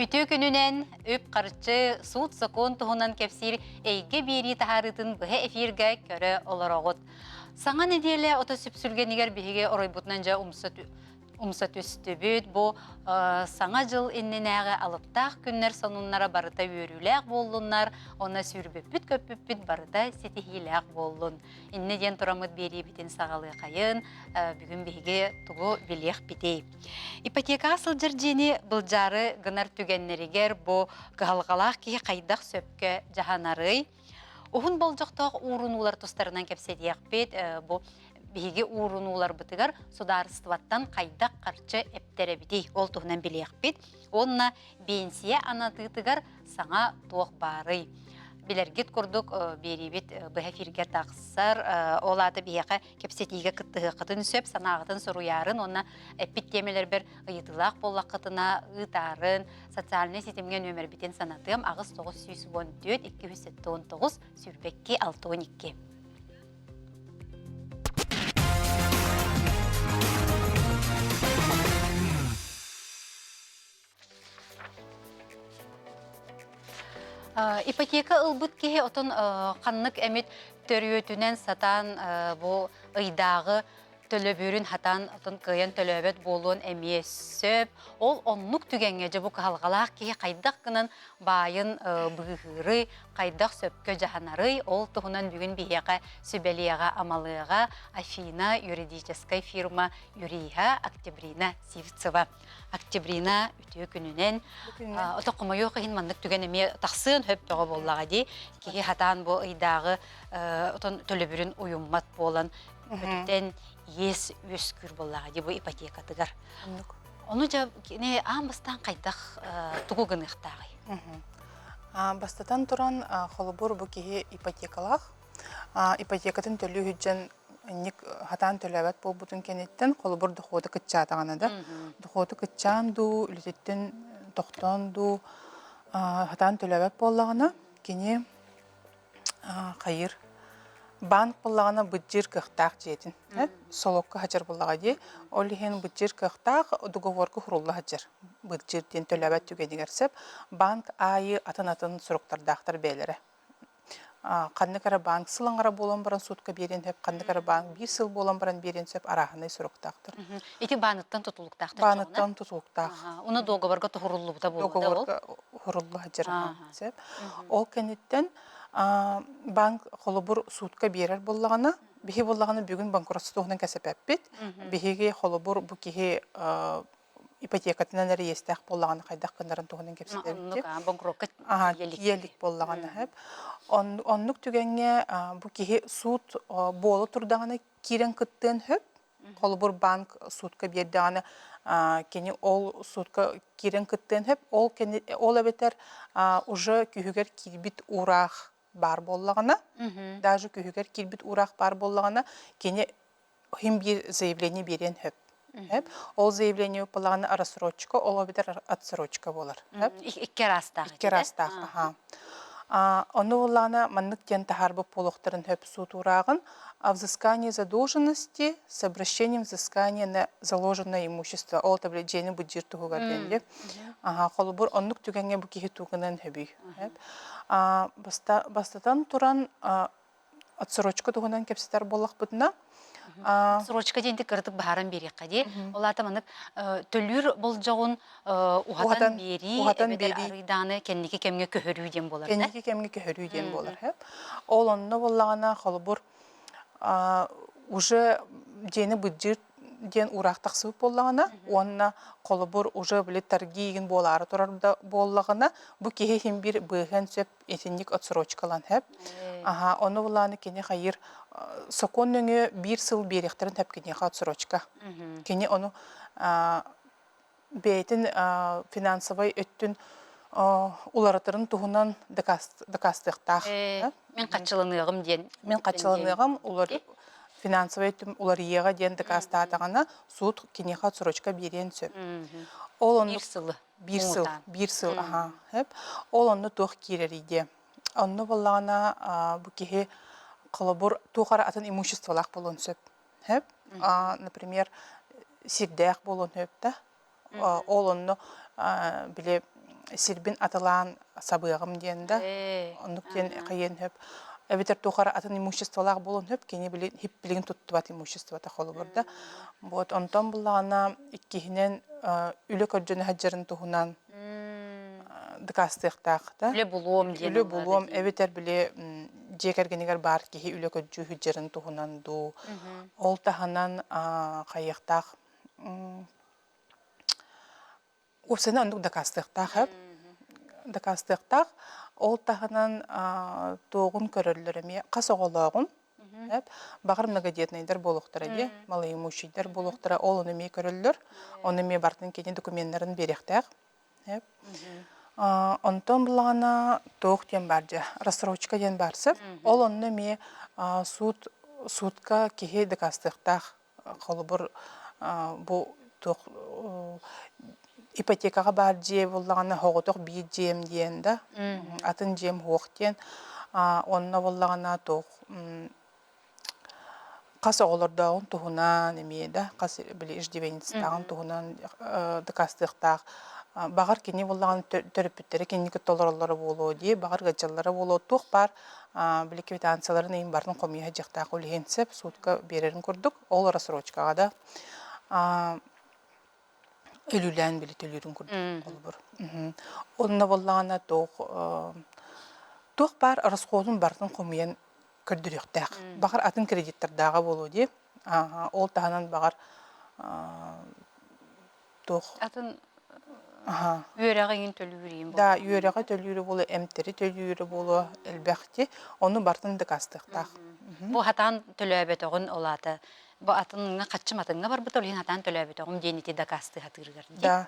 Үтүө күнүнэн үп-харчы, суут-сокуон туһунан кэпсиир эйгэ биэрии таһаарыытын быһа эфиргэ көрө олороҕут. Саҥа нэдиэлэ ото сүпсүлгэнигэр биһиги оройбутунан дьэ умса умса түстүбүт. Бу Саҥа дьыл иннинээҕи алыптаах күннэр сонуннара барыта үөрүүлээх буоллуннар, уонна сүүрбүппүт-көппүппүт барыта ситиһиилээх буоллун. Иннэ диэн тураммыт биэриибитин саҕалыахайын, бүгүн биһиги тугу билиэхпитий? Ипотекаҕа сылдьар дьиэни былдьаары гынар түгэннэригэр бу кыһалҕалаах киһи хайдах сөпкө дьаһанарый? Уһун болдьохтоох уурунуулар тустарынан кэпсэтиэхпит. Бу биһиги уурунууларбытыгар судаарыстыбаттан хайдах харчы эптэрэбитий? Ол туһунан билиэхпит. Уонна биэнсийэ анатыытыгар саҥа туох баарый? Билэргит курдук биэриибит быһа эфиргэ тахсар. Ол аата биһиэхэ кэпсэтиигэ кыттыһыаххытын сөп, санааҕытын суруйаарын уонна эппит тиэмэлэрбэр ыйытыылаах буоллаххытына ыытаарын, социальнай ситимҥэ нүөмэрбитин санатыам 8 914 279 22 62. Ипотека ылбыт киһи отон ханнык эмит төрүөтүнэн сатаан бу ыйдааҕы төлөбүрүн хатаан отон кыайан төлөөбөт буолуон эмиэ сөп. Ол оннук түгэҥҥэ дьэ бу кыһалҕалаах киһи хайдах гынан баайын быыһыырый, хайдах сөпкө дьаһанарый, ол туһунан бүгүн биһиэхэ сүбэлиэҕэ-амалыаҕа Афина юридическай фирма юриһа Октябрина Сивцева. Октябрина үтүө күнүнэн ото хомойуох иһин маннык түгэн эмиэ тахсыан сөп бөҕө буоллаҕа дии. Киһи хатаан бу ыйдааҕы отон төлөбүрүн уйуммат буолан көтүтэн иэс үөскүүр буоллаҕа дии бу ипотекатыгар. Ону дьэ кини аан бастаан хайдах тугу гыныахтааҕый? Бастатан туран, холобур, бу киһи ипотекалаах. Ипотекатын төлүү сылдьан инник хатаан төлөөбөт буолбутун кэнниттэн холобур дохуота кыччаатаҕына да дохуота кыччаан дуу үлэтиттэн тохтоон дуу хатаан төлөөбөт буоллаҕына кини хайыр банк буоллаҕына быдьыыр кыахтаах дьиэтин солокко сылдьар буоллаҕа дии ол иһин быдьыыр кыахтаах договорга сурулла сылдьар быдьыыр диэн төлөөбөт түгэнигэр сөп банк аайы атын атын суруктардаахтар бэйэлэрэ Ханнык эрэ банк сыл аҥара буолан баран суутка биэриэн сөп, ханнык эрэ банк биир сыл буолан баран биэриэн сөп арааһынай суруктаахтар. Ити бааныттан тутулуктаахтар Бааныттан тутулуктаах. Уна договорга туһуруллубута буолуо да ол? Договорга уһурулла сылдьар сөп. Ол кэнниттэн банк холобур суутка биэрэр буоллаҕына, биһи буоллаҕына бүгүн банкротство туһунан кэсэпэппит. Биһиги холобур бу киһи ипотекатынан эрэ иэстээх буоллаҕына хайдах гынарын туһунан кэпсэтэбит. Банкрокка тиийэ илик буоллаҕына сөп. Оннук түгэҥҥэ бу киһи суут буола турдаҕына киирэн кыттыан сөп. Холобур, банк суутка биэрдэҕинэ кини ол суутка киирэн кыттыан сөп. Ол ол эбэтэр уже күһүгэр киирбит уураах баар буоллаҕына, даже күһүгэр киирбит уураах баар буоллаҕына, кини иһин биир заявление биэриэн сөп. Ол заявление буоллаҕына рассрочка, ол эбэтэр отсрочка буолар. Икки араастаах. Икки араастаах, аха. Ону буоллаҕына маннык диэн таһаарбыт буолуохтарын сөп суут уурааҕын о взыскании задолженности с обращением взыскания на заложенное имущество ол табли дьиэни быдьыыр туһугар диэн Аха, холобур, оннук түгэҥҥэ бу киһи тугунан сөбүй? Бастатан туран, отсрочка туһунан кэпсэтэр буоллахпытына Отсрочка диэн кыратык баһаран биэриэххэ дии. Ол аата маннык төлүүр болдьоҕун уһатан биэрии эбэтэр арыйдааны кэнники кэмҥэ көһөрүү диэн буолар. Кэнники кэмҥэ көһөрүү диэн буолар. Ол онно буоллаҕына холобур уже дьиэни быдьыыр диэн уураах тахсыбыт буоллаҕына уонна холобур уже били торги игин буолаары турар да буоллаҕына бу киһи иһин биир быыһыан сөп итинник отсрочкалан сөп аха ону булааны кини хайыр сокуон нөҥүө биир сыл биэриэхтэрин сөп киниэхэ отсрочка кини ону бэйэтин финансовай өттүн уларытарын туһунан дакаастыахтаах. Мин хаччыланыаҕым диэн. Мин хаччыланыаҕым улар финансовай өттүм уларыйыаҕа диэн дакаастаатаҕына суут киниэхэ отсрочка биэриэн сөп. Ол онно биир сылы. Биир сыл, биир сыл, аха. Ол онно туох киирэрий диэ. Онно буоллаҕына бу киһи холобур туох эрэ атын имуществолаах буолуон сөп. Сөп. Например, сирдээх буолуон сөп да. Ол онно били сирбин атылаан сабыаҕым диэн да, оннук диэн хайыан сөп. Эбэтэр туох эрэ атын имуществолаах буолуон сөп, кини били хиппилигин туттубат имуществота холобур да. Вот онтон буллаҕына иккиһинэн үлэ көрдьөнө сылдьарын туһунан дакаастыахтаах да. Үлэ булуом диэн. Үлэ булуом эбэтэр били дьиэ кэргэнигэр баар киһи үлэ көрдүү сылдьарын туһунан дуу. Ол таһынан хайыахтаах Уопсайынан оннук дакаастыахтаах эбит. Дакаастыахтаах. Ол таһынан туоҕун көрөллөр эмиэ хас оҕолооҕун эп баҕар многодетнайдар буолуохтара дии, малоимущийдар буолуохтара, ол ону эмиэ көрөллөр. Ону эмиэ барытын кини докуменнарын биэриэхтээх. Эп. Онтон буллаҕына туох диэн баар дьэ, рассрочка диэн баар сөп. Ол онно эмиэ суут суутка киһи дакаастыахтаах Холобур, бу туох ипотекаҕа баар дьиэ буоллаҕына соҕотох биир дьиэм диэн да, атын дьиэм суох диэн. Онно буоллаҕына туох хас оҕолордооҕун туһунан эмиэ да, хас били иждивенецтааҕын туһунан дакаастыахтаах. Баҕар кини буоллаҕына төрөппүттэрэ кинини кытта олороллоро буолуо дии, баҕар ыалдьаллара буолуо, туох баар били квитанцияларын иһин барытын хомуйа сылдьыахтаах ол иһин сөп суутка биэрэрин курдук ол рассрочкаҕа да өлүүлээн били төлүүрүн курдук холобур онно буоллаҕына туох туох баар расходун барытын хомуйан көрдөрүөхтээх баҕар атын кредиттардааҕа буолуо дии ол таһынан баҕар туох Атын үөрэҕи иҥин төлүүр иин Да, үөрэҕи төлүүрэ буолуо, эмтэри төлүүрэ буолуо элбэхти. Ону барытын дакаастыахтаах. Бу хатаан төлөөбөтөҕүн ол аата бу атыҥҥа хаччым атыҥҥа барбыт ол иһин хатаан төлөөбөтөҕүм диэн ити дакаастыы сатыырыгар дии. Да.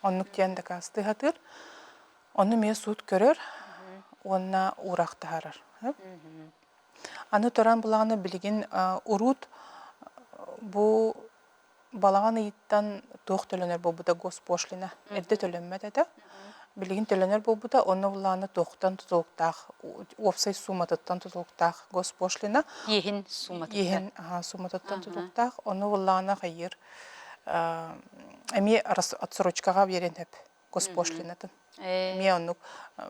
Оннук диэн дакаастыы сатыыр. Ону эмиэ суут көрөр уонна уураах таһаарар. Аны туран булаҕына билигин уруут бу Балаҕан ыйыттан туох төлөнөр буолбута госпошлина эрдэ төлөммөт этэ. Билигин төлөнөр буолбута, онно былаана туохтан тутулуктаах, уопсай сууматыттан тутулуктаах госпошлина. Иэһин сууматыттан. Иэһин сууматыттан тутулуктаах. Ону былаана хайыыр эмиэ отсрочкаҕа биэрэн сөп госпошлинатын. Эмиэ оннук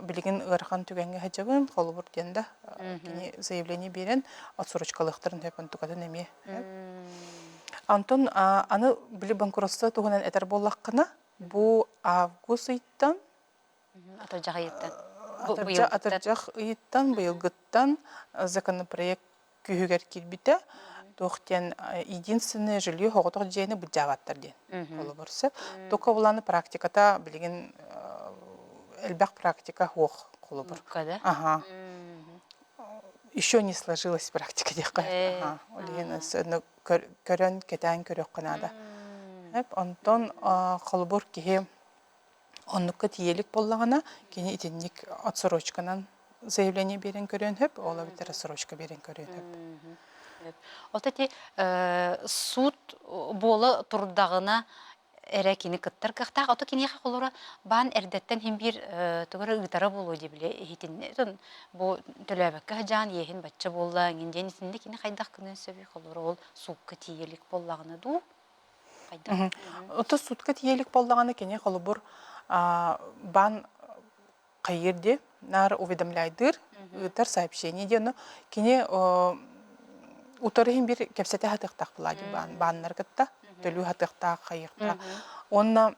билигин ыарахан түгэҥҥэ сылдьабын, холобур диэн да кини заявление биэрэн отсрочкалыахтарын сөп онтукатын эмиэ. Антон аны били банкротство туһунан этэр буоллаххына, бу август ыйыттан Атырдьах ыйыттан. Атырдьах ыйыттан быйылгыттан законопроект күүһүгэр киирбитэ. Туох диэн единственное жилье соҕотох дьиэни былдьаабаттар диэн холобур сөп. Только буланы практиката билигин элбэх практика суох холобур. Ага. Еще не сложилась практика диэххэ. Ага. Ол иһин көрөн, кэтээн көрүөххэ наада. Онтон холобур киһи Оннукка тиийэлик буоллаҕына, кини итинник отсрочканан заявление биэрэн көрүөн сөп, ол эбэтэр рассрочка биэрэн көрүөн сөп. Вот эти суут буола турдаҕына эрэ кини кыттар кыахтаах. Ото киниэхэ холоро баан эрдэттэн иһин биир тугу эрэ ыытара буолуо дии били иһитиннэ. Бу төлөөбөккө сыдьаан иэһин бачча буолла иҥин диэн итиннэ кини хайдах гыныан сөбүй холоро ол суукка тиийэ илик буоллаҕына дуу? Ото сутка тиийэлик буоллаҕына кини холобур баан хайыыр дии наар уведомляйдыыр ыытар сообщение дии ону кини утары иһин биир кэпсэтэ сатыахтаах буолаа дии баан бааннары кытта төлүү сатыахтаах хайыахтаах уонна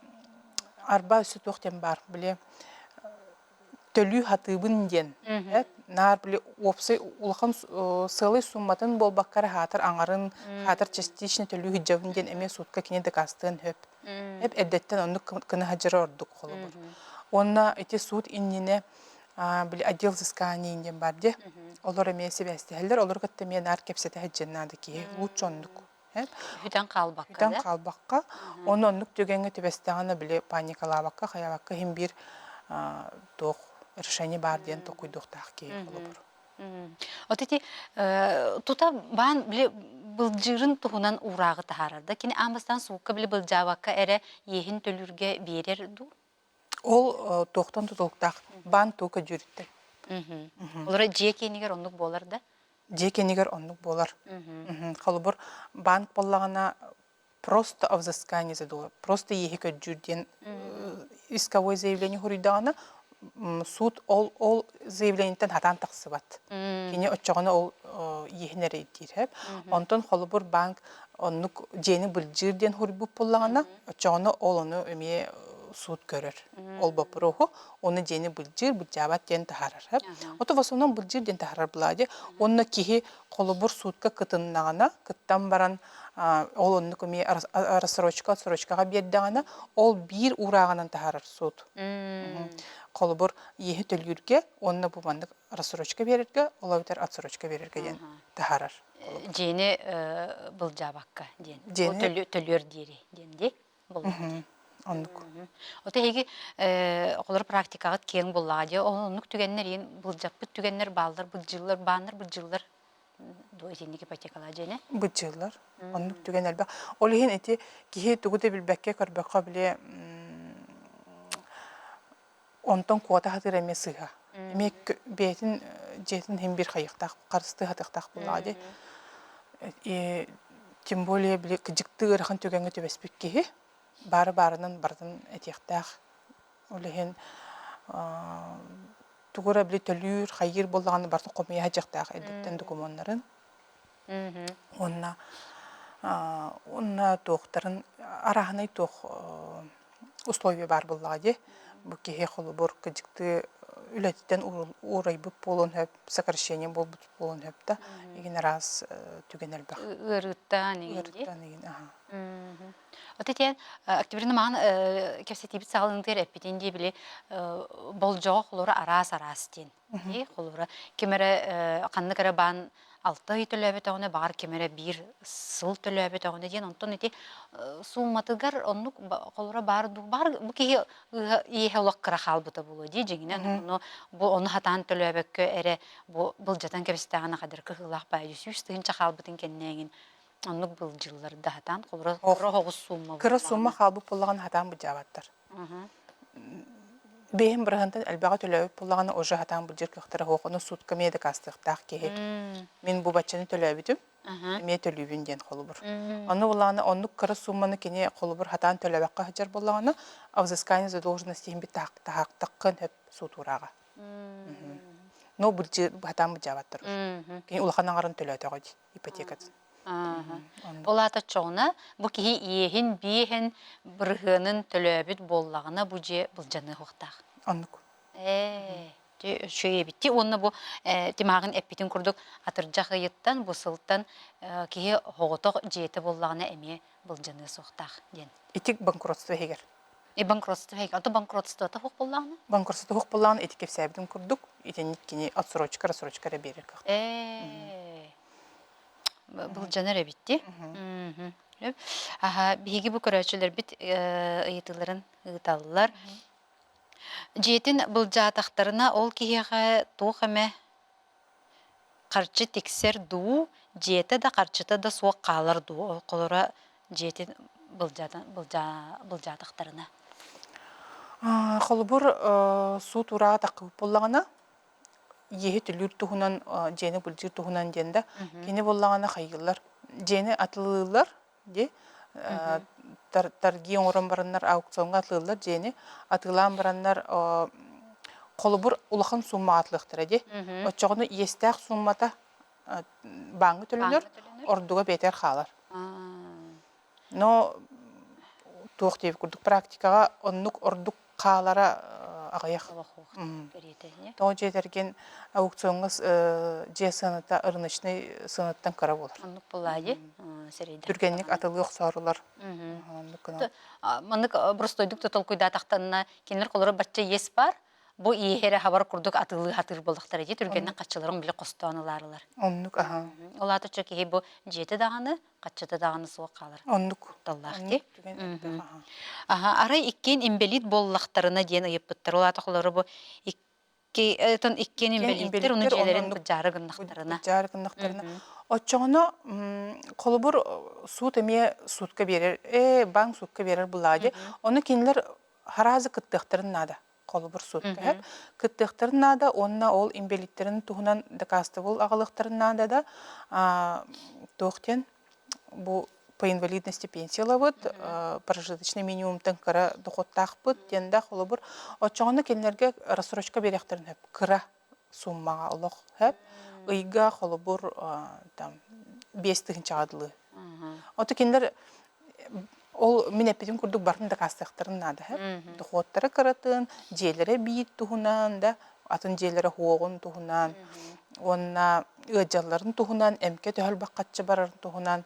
арба өссө туох диэн баар били төлүү сатыыбын диэн наар били уопсай улахан сыалай сумматын буолбакка эрэ хаатар аҥарын хаатар частично төлүү сылдьабын диэн эмиэ суутка кини дакаастыан сөп эп эрдэттэн оннук гына сылдьара ордук холобур уонна ити суут иннинэ били отдел взыскания диэн баар дии олор эмиэ сибээстэһэллэр олору кытта эмиэ наар кэпсэтэ сылдьан наада киһи лучше оннук Бүтэн хаалбакка Бүтэн хаалбакка, ону оннук түгэҥҥэ түбэстэҕинэ били паникалаабакка, хайаабакка иһин биир туох решение баар диэн толкуйдуохтаах киһи холобур. Вот эти тута баан били былдьыырын туһунан уурааҕы таһаарар да кини аан бастаан суукка били былдьаабакка эрэ иэһин төлүүргэ биэрэр дуу? Ол туохтан тутулуктаах баан туока дьүрүттэн. Олора дьиэ киэнигэр оннук буолар да? Дьиэ кэннигэр оннук буолар. Холобур, банк буоллаҕына просто о взыскании задолга, просто иэһи көрдүүр диэн исковой заявление хуруйдаҕына, суут ол ол заявлениеттан хатаан тахсыбат. Кини оччоҕуна ол иэһин эрэ ирдиир. Онтон холобур банк оннук дьиэни былдьыыр диэн хуруйбут буоллаҕына, оччоҕуна ол ону эмиэ суут көрөр. Ол боппуруоһу ону дьиэни былдьыыр, былдьаабат диэн таһаарар. Ото в основном былдьыыр диэн таһаарар былаа Онно киһи холобур суутка кытыннаҕына, кыттан баран ол оннук эмиэ рассрочка, отсрочкаҕа биэрдэҕинэ, ол биир уурааҕынан таһаарар суут. Холобур, иэһи төлүүргэ уонна бу маннык рассрочка биэрэргэ, ол эбэтэр отсрочка биэрэргэ диэн таһаарар. Дьиэни былдьаабакка диэн. Дьиэни төлүөр диэри диэн дии. Оннук. Ото эһиги оҕолор практикаҕыт киэҥ буоллаҕа дии. Ол оннук түгэннэр иин былдьаппыт түгэннэр бааллар, былдьыыллар, бааннар былдьыыллар дуо итинник ипотекалаа дьиэни? Былдьыыллар. Оннук түгэн элбэх. Ол иһин ити киһи тугу да билбэккэ көрбөххө били онтон куота сатыыр эмиэ сыыһа. Эмиэ бэйэтин дьиэтин иһин биир хайыахтаах, харыстыы сатыахтаах буоллаҕа дии. Тем более били кыдьыктыы ыарахан түгэҥҥэ түбэспит киһи баары баарынан барытын этиэхтээх. Ол иһин тугу эрэ били төлүүр, хайыыр буоллаҕына барытын хомуйа сылдьыахтаах эрдэттэн докумуоннарын. Уонна уонна туохтарын арааһынай туох условия баар буоллаҕа дии. Бу киһи холобур кыдьыктыы үлэтиттэн уурайбыт буолуон сөп, сокращение буолбут буолуон сөп да, игин араас түгэн элбэх. Ыарыыттан игин дии. Ыарыыттан игин, аха. Вот этиэн Октябрина маҕан кэпсэтиибит саҕаланыытыгар эппитин дии били болдьоҕо холура араас-араас диэн. Холура ким эрэ ханнык эрэ баан 6 ый төлөөбөтөҕүнэ баҕар ким эрэ биир сыл төлөөбөтөҕүнэ диэн онтон ити сууматыгар оннук холура баар дуу баар бу киһи иэһэ олох кыра хаалбыта буолуо дии дьиҥинэн ону бу ону хатаан төлөөбөккө эрэ бу былдьатан кэбистэҕинэ хадыр кыһыылаах баайы 100 000 хаалбытын кэннэ оннук былдьыыллар да хатаан холура кыра оҕус суумма Кыра сумма хаалбыт буоллаҕына хатаан былдьаабаттар. Бэйэм быраһынтан элбэҕи төлөөбүт буоллаҕына уже хатаан былдьыыр кыахтара суох, ону суутка эмиэ дакаастыахтаах киһи. Мин бу баччаны төлөөбүтүм, эмиэ төлүүбүн диэн холобур. Ону буоллаҕына оннук кыра суумманы кини холобур хатаан төлөөбөккө сылдьар буоллаҕына, о взыскании задолженности иһин таһаахтаххын сөп суут уурааҕа. Но былдьыыр хатаан былдьаабаттар уже. Кини улахан аҥарын төлөөтөҕө дии ипотекатын. Ол аата оччоҕуна бу киһи иэһин биэһин бырыһыанын төлөөбүт буоллаҕына бу дьиэ былдьаныахтаах. Оннук. Ээ, үчүгэй эбит. Уонна бу тимааҕын эппитин курдук атырдьах ыйыттан бу сылтан киһи оҕотох дьиэтэ буоллаҕына эмиэ былдьаныа суохтаах диэн. Ити банкротство иһигэр. И банкротство иһигэр. Ото банкротствота суох буоллаҕына? Банкротство суох буоллаҕына ити кэпсээбитим курдук итинник кини отсрочка, рассрочка эрэ биэрэр кыахтаах. Ээ. Былдьанар эбит дии. Аха, биһиги бу көрөөччүлэрбит ыйытыыларын ыыталлар. Дьиэтин былдьаатахтарына, ол киһиэхэ туох эмэ харчы тиксэр дуу, дьиэтэ да харчыта да суох хаалар дуу, ол холоро дьиэтин былдьаатахтарына. Холобур, суут ураа таххыбыт буоллаҕына, иэһи төлүүр туһунан, дьиэни былдьыыр туһунан диэн да, кини буоллаҕына хайыыллар. Дьиэни атылыыллар дии, торги оҥорон бараннар аукциоҥҥа атылыыллар дьиэни, атыылаан бараннар холобур улахан сууммаҕа атылыахтара дии. Оччоҕуна иэстээх сууммата бааҥҥа төлөнөр, ордуга бэйэтигэр хаалар. Но туох диэбит курдук практикаҕа оннук ордук хаалара аҕыйах. Тоҕо дьиэтэргин аукциоҥҥа дьиэ сыаната рыночнай сыанаттан кыра буолар. Оннук буолаайы Түргэнник атылыы охсоорулар. Маннык простойдук да толкуйдаатахтанна кинилэр холоро бачча иэс бар, бу иэһи эрэ хабар курдук атыылыы хатыыр буоллахтара дии түргэнник хаччыларын били хостоон ылаарылар. Оннук аха. Ол аата киһи бу дьиэтэ даҕаны хаччыта даҕаны суох хаалар. Оннук. Кутталлаах дии. Аха, арай иккиэн инбэлиит буоллахтарына диэн ыйыппыттар. Ол аата холоро бу икки тон иккиэн инбэлииттэр ону дьиэлэрин быдьаары гыннахтарына. Быдьаары гыннахтарына. Оччоҕуна холобур суут эмиэ суутка биэрэр, ээ банк суутка биэрэр булаа дии. Ону кинилэр хараазы кыттыахтарын наада. Холобур суутка сөп. Кыттыахтарын наада уонна ол инбэлииттэрин туһунан дакаастабыл аҕалыахтарын наада да туох диэн бу по инвалидности пенсиялабыт, прожиточный минимумтан кыра дохуоттаахпыт диэн да холобур оччоҕуна кинилэргэ рассрочка биэриэхтэрин сөп кыра суммаҕа олох сөп ыйга холобур там 5000-ҕа дылы. Ото кинилэр ол мин эппитим курдук барын дакаастыахтарын наада сөп. Дохуоттара кыратын, дьиэлэрэ биир туһунан да атын дьиэлэрэ хуоҕун туһунан уонна ыалдьалларын туһунан, эмкэ төһө элбэх харчы барарын туһунан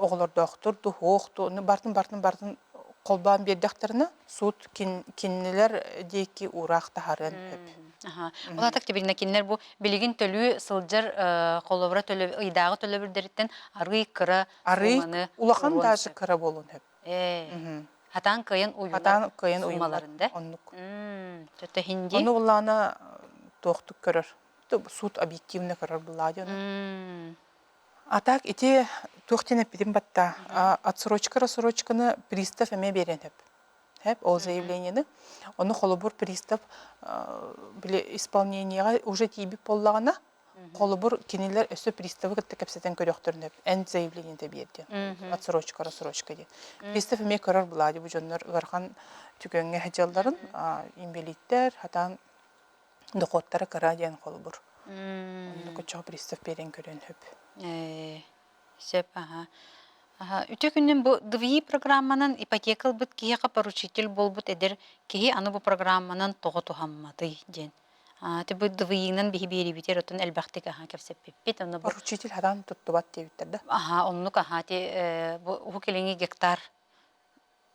оҕолордоохтор дуһуох бартын бартын бартын холбоон биэрдэхтэринэ суут кинилэр диэки уураах таһаарыан сөп. Ол атак тибигинэ кинилэр бу билигин төлүү сылдьар холобура ыйдааҕы төлөбүрдэриттэн арыый кыра арыый улахан даже кыра буолуон сөп. Хатаан кыайан уйунар Хатаан кыайан уйуммат да? Оннук. Төтө хинди. Ону буллаана туохтук көрөр. Суут объективно көрөр буллаа диэн. А так ити туох диэн эппитим батта. Отсрочка рассрочканы пристав эмиэ биэриэн сөп. Сөп, ол заявлениены. Ону холобур пристав били исполнениеҕа уже тиийбит буоллаҕына, Холобур, кинилэр өссө приставы кытта кэпсэтэн көрүөхтөрүн сөп. Эн заявлениетэ биэр диэн. Отсрочка, рассрочка диэн. Пристав эмиэ көрөр былаа бу дьоннор ыарахан түгэҥҥэ сылдьалларын, инбэлииттэр, хатаан дохуоттара кыра диэн холобур. Оннук оччоҕо пристав биэрэн көрүөн сөп. Сөп, аха. Аха, үтүө күнүн бу ДВИ программанан ипотека ылбыт киһиэхэ поручитель буолбут эдэр киһи аны бу программанан тоҕо туһамматый диэн. Ти бу ДВИ-нан биһи биэрибитер отон элбэхтик аха кэпсэппиппит. Онно бу Поручитель хадан туттубат диэбиттэр да? Аха, оннук аха ти бу уһук илиҥҥи гектар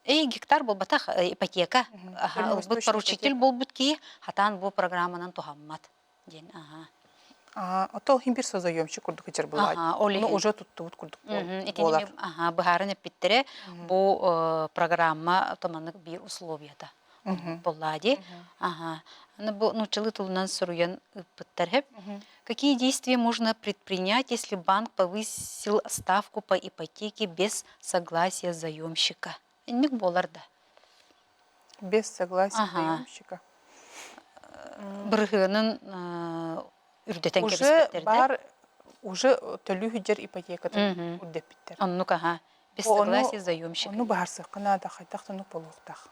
Эй, гектар буолбатах, ипотека. Аха, ылбыт поручитель буолбут киһи хатаан бу программанан туһаммат диэн. Аха. Ото иһин бир созаемщик курдук ичер булаат. Ол Ону уже туттубут курдук буолар. Аха, быһааран эппиттэрэ бу программа томаннык биир условията буоллаа дии. Аха. Аны бу нууччалыы тылынан суруйан ыыппыттар хэп. Какие действия можно предпринять, если банк повысил ставку по ипотеке без согласия заемщика? Инник буолар да. Без согласия заемщика. Бырыһыанын үрдэтэн Уже кэбиспиттэр да? бар уже төлүү сылдьар ипотекатын үрдэппиттэр. Оннук аха. Без согласия заемщика. Ону быһаарсыахха наада, хайдах да оннук буолуохтаах.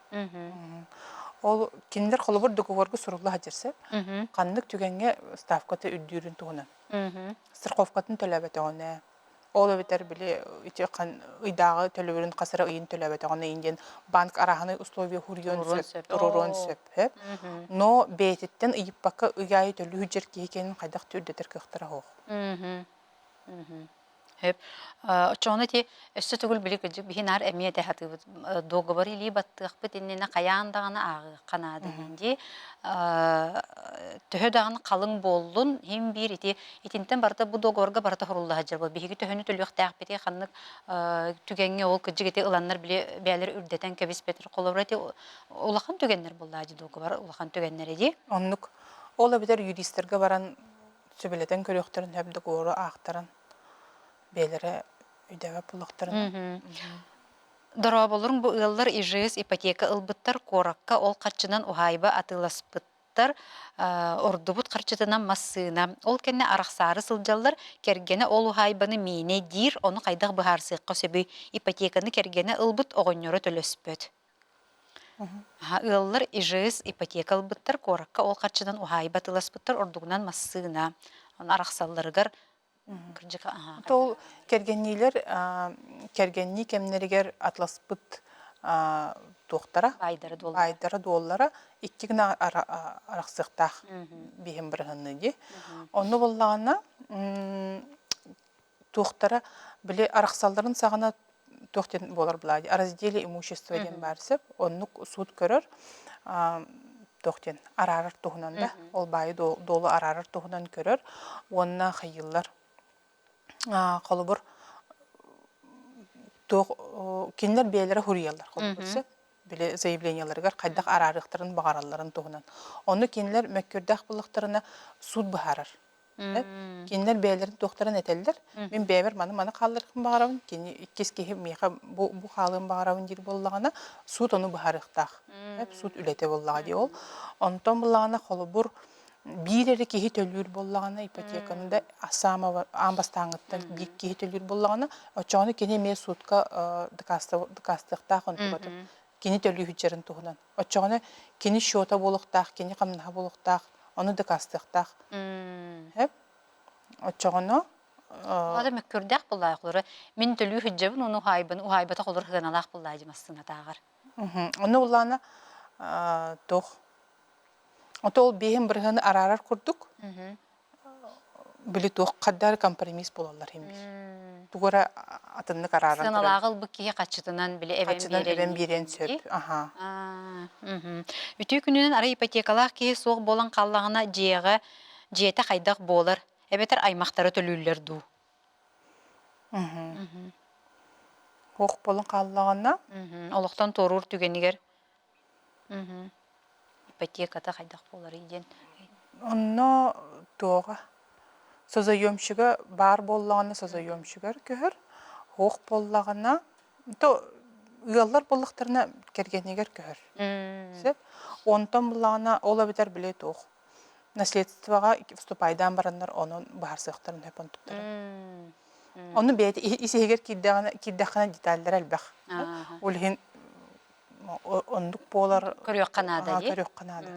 Ол кинилэр холобур договорга сурулла сылдьар сөп. Ханнык түгэҥҥэ ставката үрдүүрүн туһунан. Страховкатын төлөөбөтөҕүнэ, Ол эбэтэр били ити ыйдааҕы төлөбүрүн хас эрэ ыйын төлөөбөтөҕүнэ иин диэн банк арааһынай условия хуруйуон сөп, туруоруон сөп. Но бэйэтиттэн ыйыппакка ый аайы төлүү сылдьар киһи кэнин хайдах түрдэтэр кыахтара суох. Сөп. Оччоҕуна ити өссө төгүл били кырдьык биһи наар эмиэ этэ сатыыбыт. Договор илии баттыахпыт иннинэ хайаан даҕаны ааҕыахха наада диэн дии. Төһө даҕаны халыҥ буоллун, иһин биир ити итинтэн барыта бу договорга барыта сурулла сылдьар буол. Биһиги төһөнү төлүөхтээхпитий, ханнык түгэҥҥэ ол кырдьык ити ыланнар били бэйэлэр үрдэтэн кэбиспэтэр. Холобура ити улахан түгэннэр буоллаа дии договор улахан түгэннэрэ дии. Оннук. Ол эбэтэр юристарга баран сөбүлэтэн көрүөхтэрин сөп договору аахтаран бэйэлэрэ өйдөөбөт буоллахтарына. Дорооболоруҥ бу ыаллар ИЖС ипотека ылбыттар куоракка ол харчынан уһаайба атыыласпыттар ордубут харчытынан массыына ол кэннэ арахсаары сылдьаллар кэргэнэ ол уһаайбаны миинэ диир ону хайдах быһаарсыахха сөбүй ипотеканы кэргэнэ ылбыт оҕонньоро төлөспөт Ыаллар ИЖС ипотека ылбыттар, куоракка ол харчынан уһаайба атыыласпыттар, ордугунан массыына арахсалларыгар кырдьык Ол кэргэнниилэр кэргэннии кэмнэригэр атласпыт туохтара баайдара дуоллара икки гына арахсыахтаах биһим бырыһынныы дии. Онно буоллаҕына туохтара били арахсалларын саҕана туох диэн буолар былаа разделе имущества диэн баар сөп оннук суут көрөр туох диэн араарар туһунан да ол баайы дуолу араарар туһунан көрөр уонна хайыыллар холобур туох кинилэр бэйэлэрэ хуруйаллар холобур сөп били заявлениеларыгар хайдах араарыахтарын баҕаралларын туһунан ону кинилэр мөккүөрдээх буоллахтарына суут быһаарар Кинилэр бэйэлэрин туохтарын этэллэр. Мин бэйэбэр маны-маны хаалларыахпын баҕарабын, кини иккис киһи миэхэ бу, бу хаалыан баҕарабын диир буоллаҕына, суут ону быһаарыахтаах. Суут үлэтэ буоллаҕа дии ол. Онтон буоллаҕына, холобур, Биир эрэ киһи төлүүр буоллаҕына, ипотеканы да самого аан бастааҥҥыттан биир киһи төлүүр буоллаҕына, оччоҕуна кини эмиэ суутка дакаастыахтаах онтукатын. Кини төлүү сылдьарын туһунан. Оччоҕуна кини счета буолуохтаах, кини хамнаһа буолуохтаах, ону дакаастыахтаах. Оччоҕуна Ада мөккүрдээх буллаахлары мин төлүү сылдьабын ону уһаайбын уһаайбатах олор сыаналаах буллаадьы массыынатааҕар. Ону улаана туох Ото ол биэһин бырыһыаны араарар курдук били туох хаддар компромисс буолаллар иһин биир. Тугу эрэ атыннык арааран Сыаналааҕы ылбыт киһи хаччытынан били эбэн Хаччынан биэрэр эбэн биэриэн сөп. Аха. Үтүө күнүнэн арай ипотекалаах киһи суох буолан хааллаҕына дьиэҕэ дьиэтэ хайдах буолар эбэтэр аймахтара төлүүллэр дуу? Суох буолан хааллаҕына Олохтон туоруур түгэнигэр Ипотеката хайдах буоларый диэн. Онно туоҕа созаемщига баар буоллаҕына созаемщигар көһөр, суох буоллаҕына то ыаллар буоллахтарына кэргэнигэр көһөр. Сөп. Онтон буллаҕына ол эбэтэр били туох наследствоҕа вступайдаан бараннар онон быһаарсыахтарын сөп онтуктара. Ону бэйэтэ ис иһигэр киирдэҕинэ киирдэххинэ деталлара элбэх. Ол иһин оннук буолар Көрүөххэ наада дии. Көрүөххэ наада.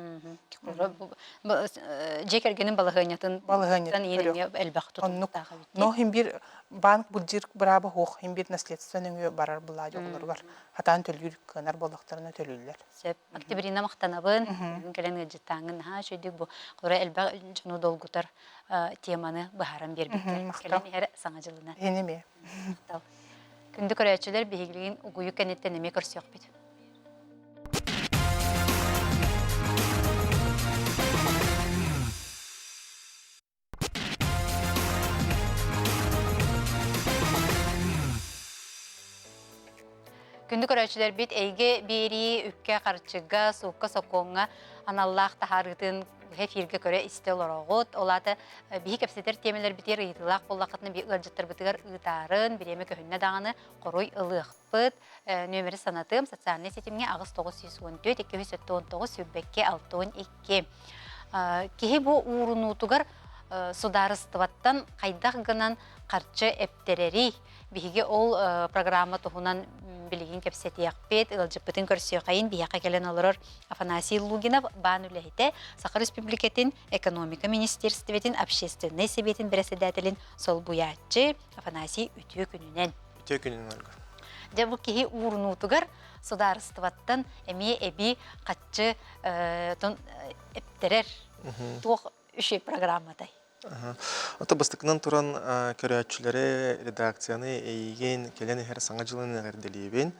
Дьиэ кэргэнин балаһыанньатын балаһыанньатын эмиэ элбэх тутулуктаах эбит. Но хин бир банк былдьыыр бырааба суох, хин бир наследство нөҥүө барар былаа оҕолоругар хатаан төлүүр кыанар буоллахтарына төлүүллэр. Сөп. Октябрина махтанабын. Бүгүн кэлэн ыалдьыттааҥҥын наһаа үчүгэй бу кура элбэх дьону долгутар теманы быһааран биэрбиккэр. Кэлэн иһэр саҥа дьылынан. Эһини эмиэ. Махтал. Күндү көрөөччүлэр, биһигилигин угуйук кэнниттэн эмиэ көрсүөхпүт. Күндү көрөөччүлэрбит эйгэ биэрии үпкэ, харчыга, суукка-сокуоҥҥа аналлаах таһаарыытын эфиргэ көрө-истэ олороҕут. Ол аата биһи кэпсэтэр тиэмэлэрбитигэр ыйытыылаах буоллаххытына би ыалдьыттарбытыгар ыытаарын, бириэмэ көһүннэ даҕаны хоруй ылыахпыт. Нүөмэри санатыам социальнай ситимҥэ 8914 279 22 62. Киһи бу уурунуутугар судаарыстыбаттан хайдах гынан харчы эптэрэрий? Биһиги ол программа туһунан билигин кэпсэтиэхпит, ыалдьыппытын көрсүөххэйин биһиэхэ кэлэн олорор Афанасий Лугинов баан үлэһитэ, Саха Республикатын экономика министерствотын общественнай сэбиэтин бэрэссэдээтэлин солбуйааччы Афанасий үтүө күнүнэн. Үтүө күнүнэн, Ольга. Дьэ бу киһи уурунуутугар судаарыстыбаттан эмиэ эбии хаччы эптэрэр туох үчүгэй программатай? Ото бастакынан туран көрөөччүлэри, редакцияны эйигин кэлэн иһэр Саҥа дьылын эҕэрдэлиибин.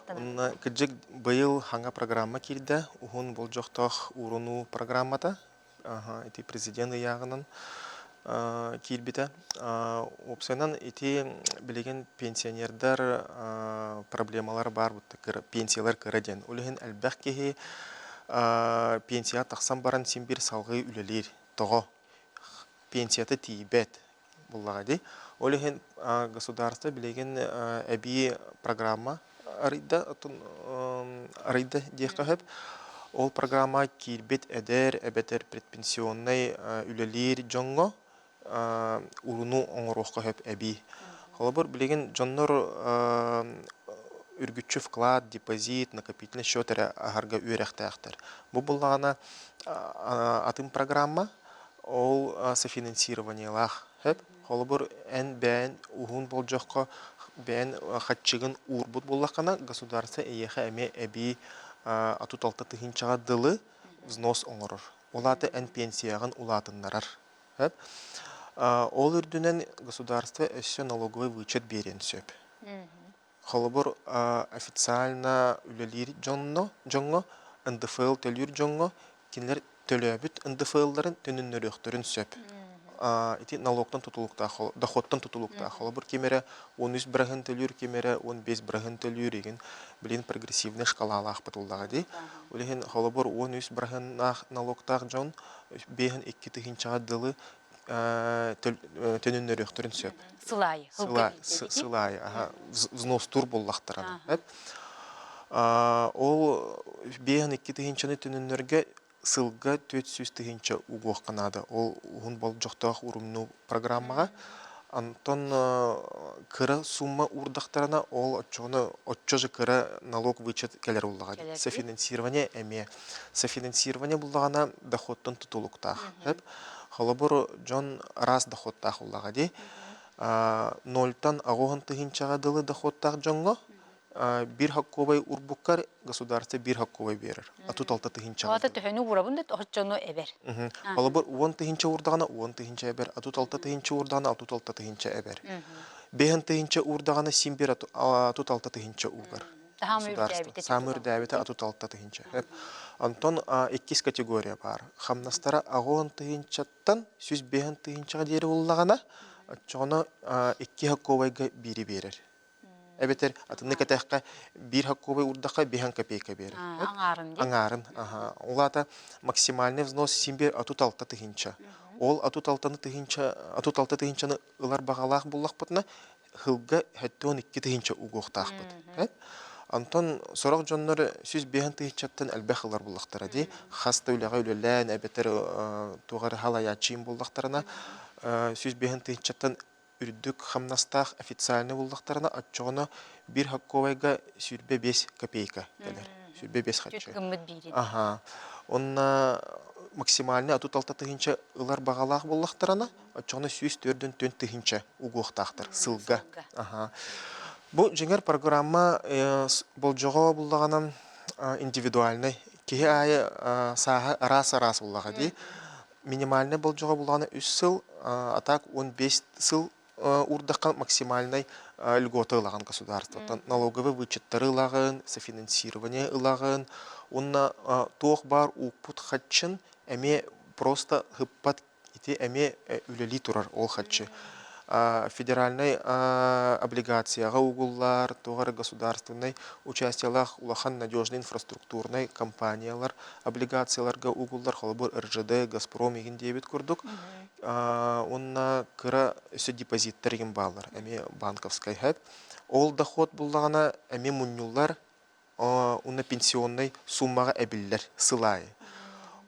Онно кырдьык быйыл хаҥа программа киирдэ, уһун болдьохтоох уурунуу программата. Ити президент ыйааҕынан киирбитэ. Уопсайынан ити билигин пенсионердар проблемалар баар пенсиялар кыра диэн. Ол иһин элбэх киһи пенсияҕа тахсан баран син биир салҕыы үлэлиир. Тоҕо? Пенсията тиийбэт буллаҕа дии. Ол иһин государство билигин эбии программа арыйда, арыйда диэххэ сөп. Ол программа киирбит эдэр эбэтэр предпенсионнай үлэлиир дьоҥҥо урунуу оҥоруохха сөп эбии. Холобур, билигин дьоннор үргүччү вклад, депозит, накопительный счет эрэ аһарга үөрэхтээхтэр. Бу буллаҕына атын программа, ол софинансированиелаах сөп. Холобур, эн бэйэн уһун болдьоххо бэйэн хаччыгын уурбут буоллаххына, государство эйиэхэ эмиэ эбии 36 тыһыынчаҕа дылы взнос оҥорор. Ол аата эн пенсияҕын улаатыннарар. Сөп. Ол үрдүнэн государство өссө налоговый вычет биэриэн сөп. Холобур, официально үлэлиир дьонно, дьоҥҥо, НДФЛ төлүүр дьоҥҥо кинилэр төлөөбүт НДФЛларын төнүннөрүөхтэрин сөп. Ити налогтан тутулуктаах, доходтан тутулуктаах. Холобур, ким эрэ 13 быраһын төлүүр, ким эрэ 15 быраһын төлүүр игин билин прогрессивный шкалалаахпыт уллаҕа дии. Ол иһин холобур 13 быраһыннаах налогтаах дьон биэһин икки тыһыынчаҕа дылы төнүннөрүөхтэрин сөп. Сылаайы. Сылаайы, взностуур буоллахтарына. Ол биэһин икки тыһыынчаны төнүннөргө сылга 400 тыһыынча угуохха наада. Ол уһун болдьохтоох урумнуу программаҕа. Онтон кыра сумма уурдахтарына, ол оччоҕуна оччо же кыра налог вычет кэлэр буллаҕа. Кэлэр Софинансирование эмиэ. Софинансирование буллаҕына доходтан тутулуктаах. Холобур, дьон араас доходтаах буллаҕа дии. Нольтан аҕыс тыһыынчаҕа дылы доходтаах дьоҥҥо биир хоккуобай урбуккар государство биир хоккуобай биэрэр. Отут алта тыһыынчаҕа Ота дылы. төһөнү уурабын да оччону эбэр. Холобур, 10 тыһыынча уурдаҕына 10 тыһыынча эбэр, 36 тыһыынча уурдаҕына 66 тыһыынча эбэр. 5 тыһыынча уурдаҕына син биир 66 тыһыынча уугар. Таһаамы Государство. үрдээбитэ Саамы үрдээбитэ 66 тыһыынча. Онтон иккис категория баар. Хамнастара 80 тыһыынчаттан 105 тыһыынчаҕа диэри буллаҕына, оччоҕуна икки хоккуобайга биири биэрэр. Эбэтэр атыннык этэххэ биир хоккуобай уурдахха биһэн копейка биэрэр. Аҥаарын дии. Аҥаарын. Аха. Ол аата максимальный взнос син биир 36 тыһыынча. Ол 36 тыһыынча 36 тыһыынчаны ылар баҕалаах буллахпытына сылга 72 тыһыынча угуохтаахпыт. Онтон сорох дьоннор 105 тыһыынчаттан элбэх ылар буллахтара дии. Хас да үлэҕэ үлэлээн эбэтэр туох эрэ халайааччыым буллахтарына 105 тыһыынчаттан үрдүк хамнастаах официальный буллахтарына оччоҕуна биир хоккуобайга 25 копейка кэлэр. 25 Түт харчы. гыммыт биирин. Аха. Онна максимальный 36 тыһыынча ылар баҕалаах буоллахтарына, оччоҕуна 144 тыһыынча угуохтаахтар сылга. Сылга. Аха. Бу дьиҥэр программа болдьоҕо буллаҕынан индивидуальнай. Киһи аайы сааһа араас-араас буллаҕа дии. Минимальнай болдьоҕо буллаҕына 3 сыл, а так 15 сыл уурдахха максимальнай льгота ылаҕын государствоттан. Налоговый вычеттары ылаҕын, софинансирование ылаҕын, уонна туох баар укпут хаччын эмиэ просто хыппат ити эмиэ үлэлии турар ол хаччы. Федеральнай облигацияҕа угуллар, туох эрэ государственнай участиелаах улахан надежный инфраструктурнай компаниялар облигацияларга угуллар, холобур РЖД, Газпром игин диэбит курдук. Уонна кыра өссө депозиттар игин бааллар, эмиэ банковскай хэп. Ол доход буллаҕына эмиэ мунньуллар, уонна пенсионнай суммаҕа эбиллэр сыл аайы.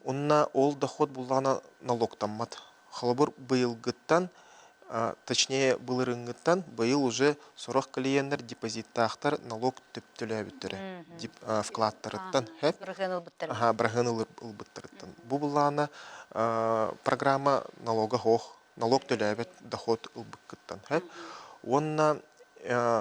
Уонна ол доход буллаҕына налогтаммат. Холобур, быйылгыттан, точнее былырыыҥҥыттан быйыл уже сорох клиеннэр депозиттаахтар налог төлөөбүттэрэ вкладтарыттан хэп Бырыһыан ылбыттар. Аха, бырыһыан ылбыттарыттан. Бу былаана программа налога хоох, налог төлөөбөт доход ылбыккыттан хэп. Уонна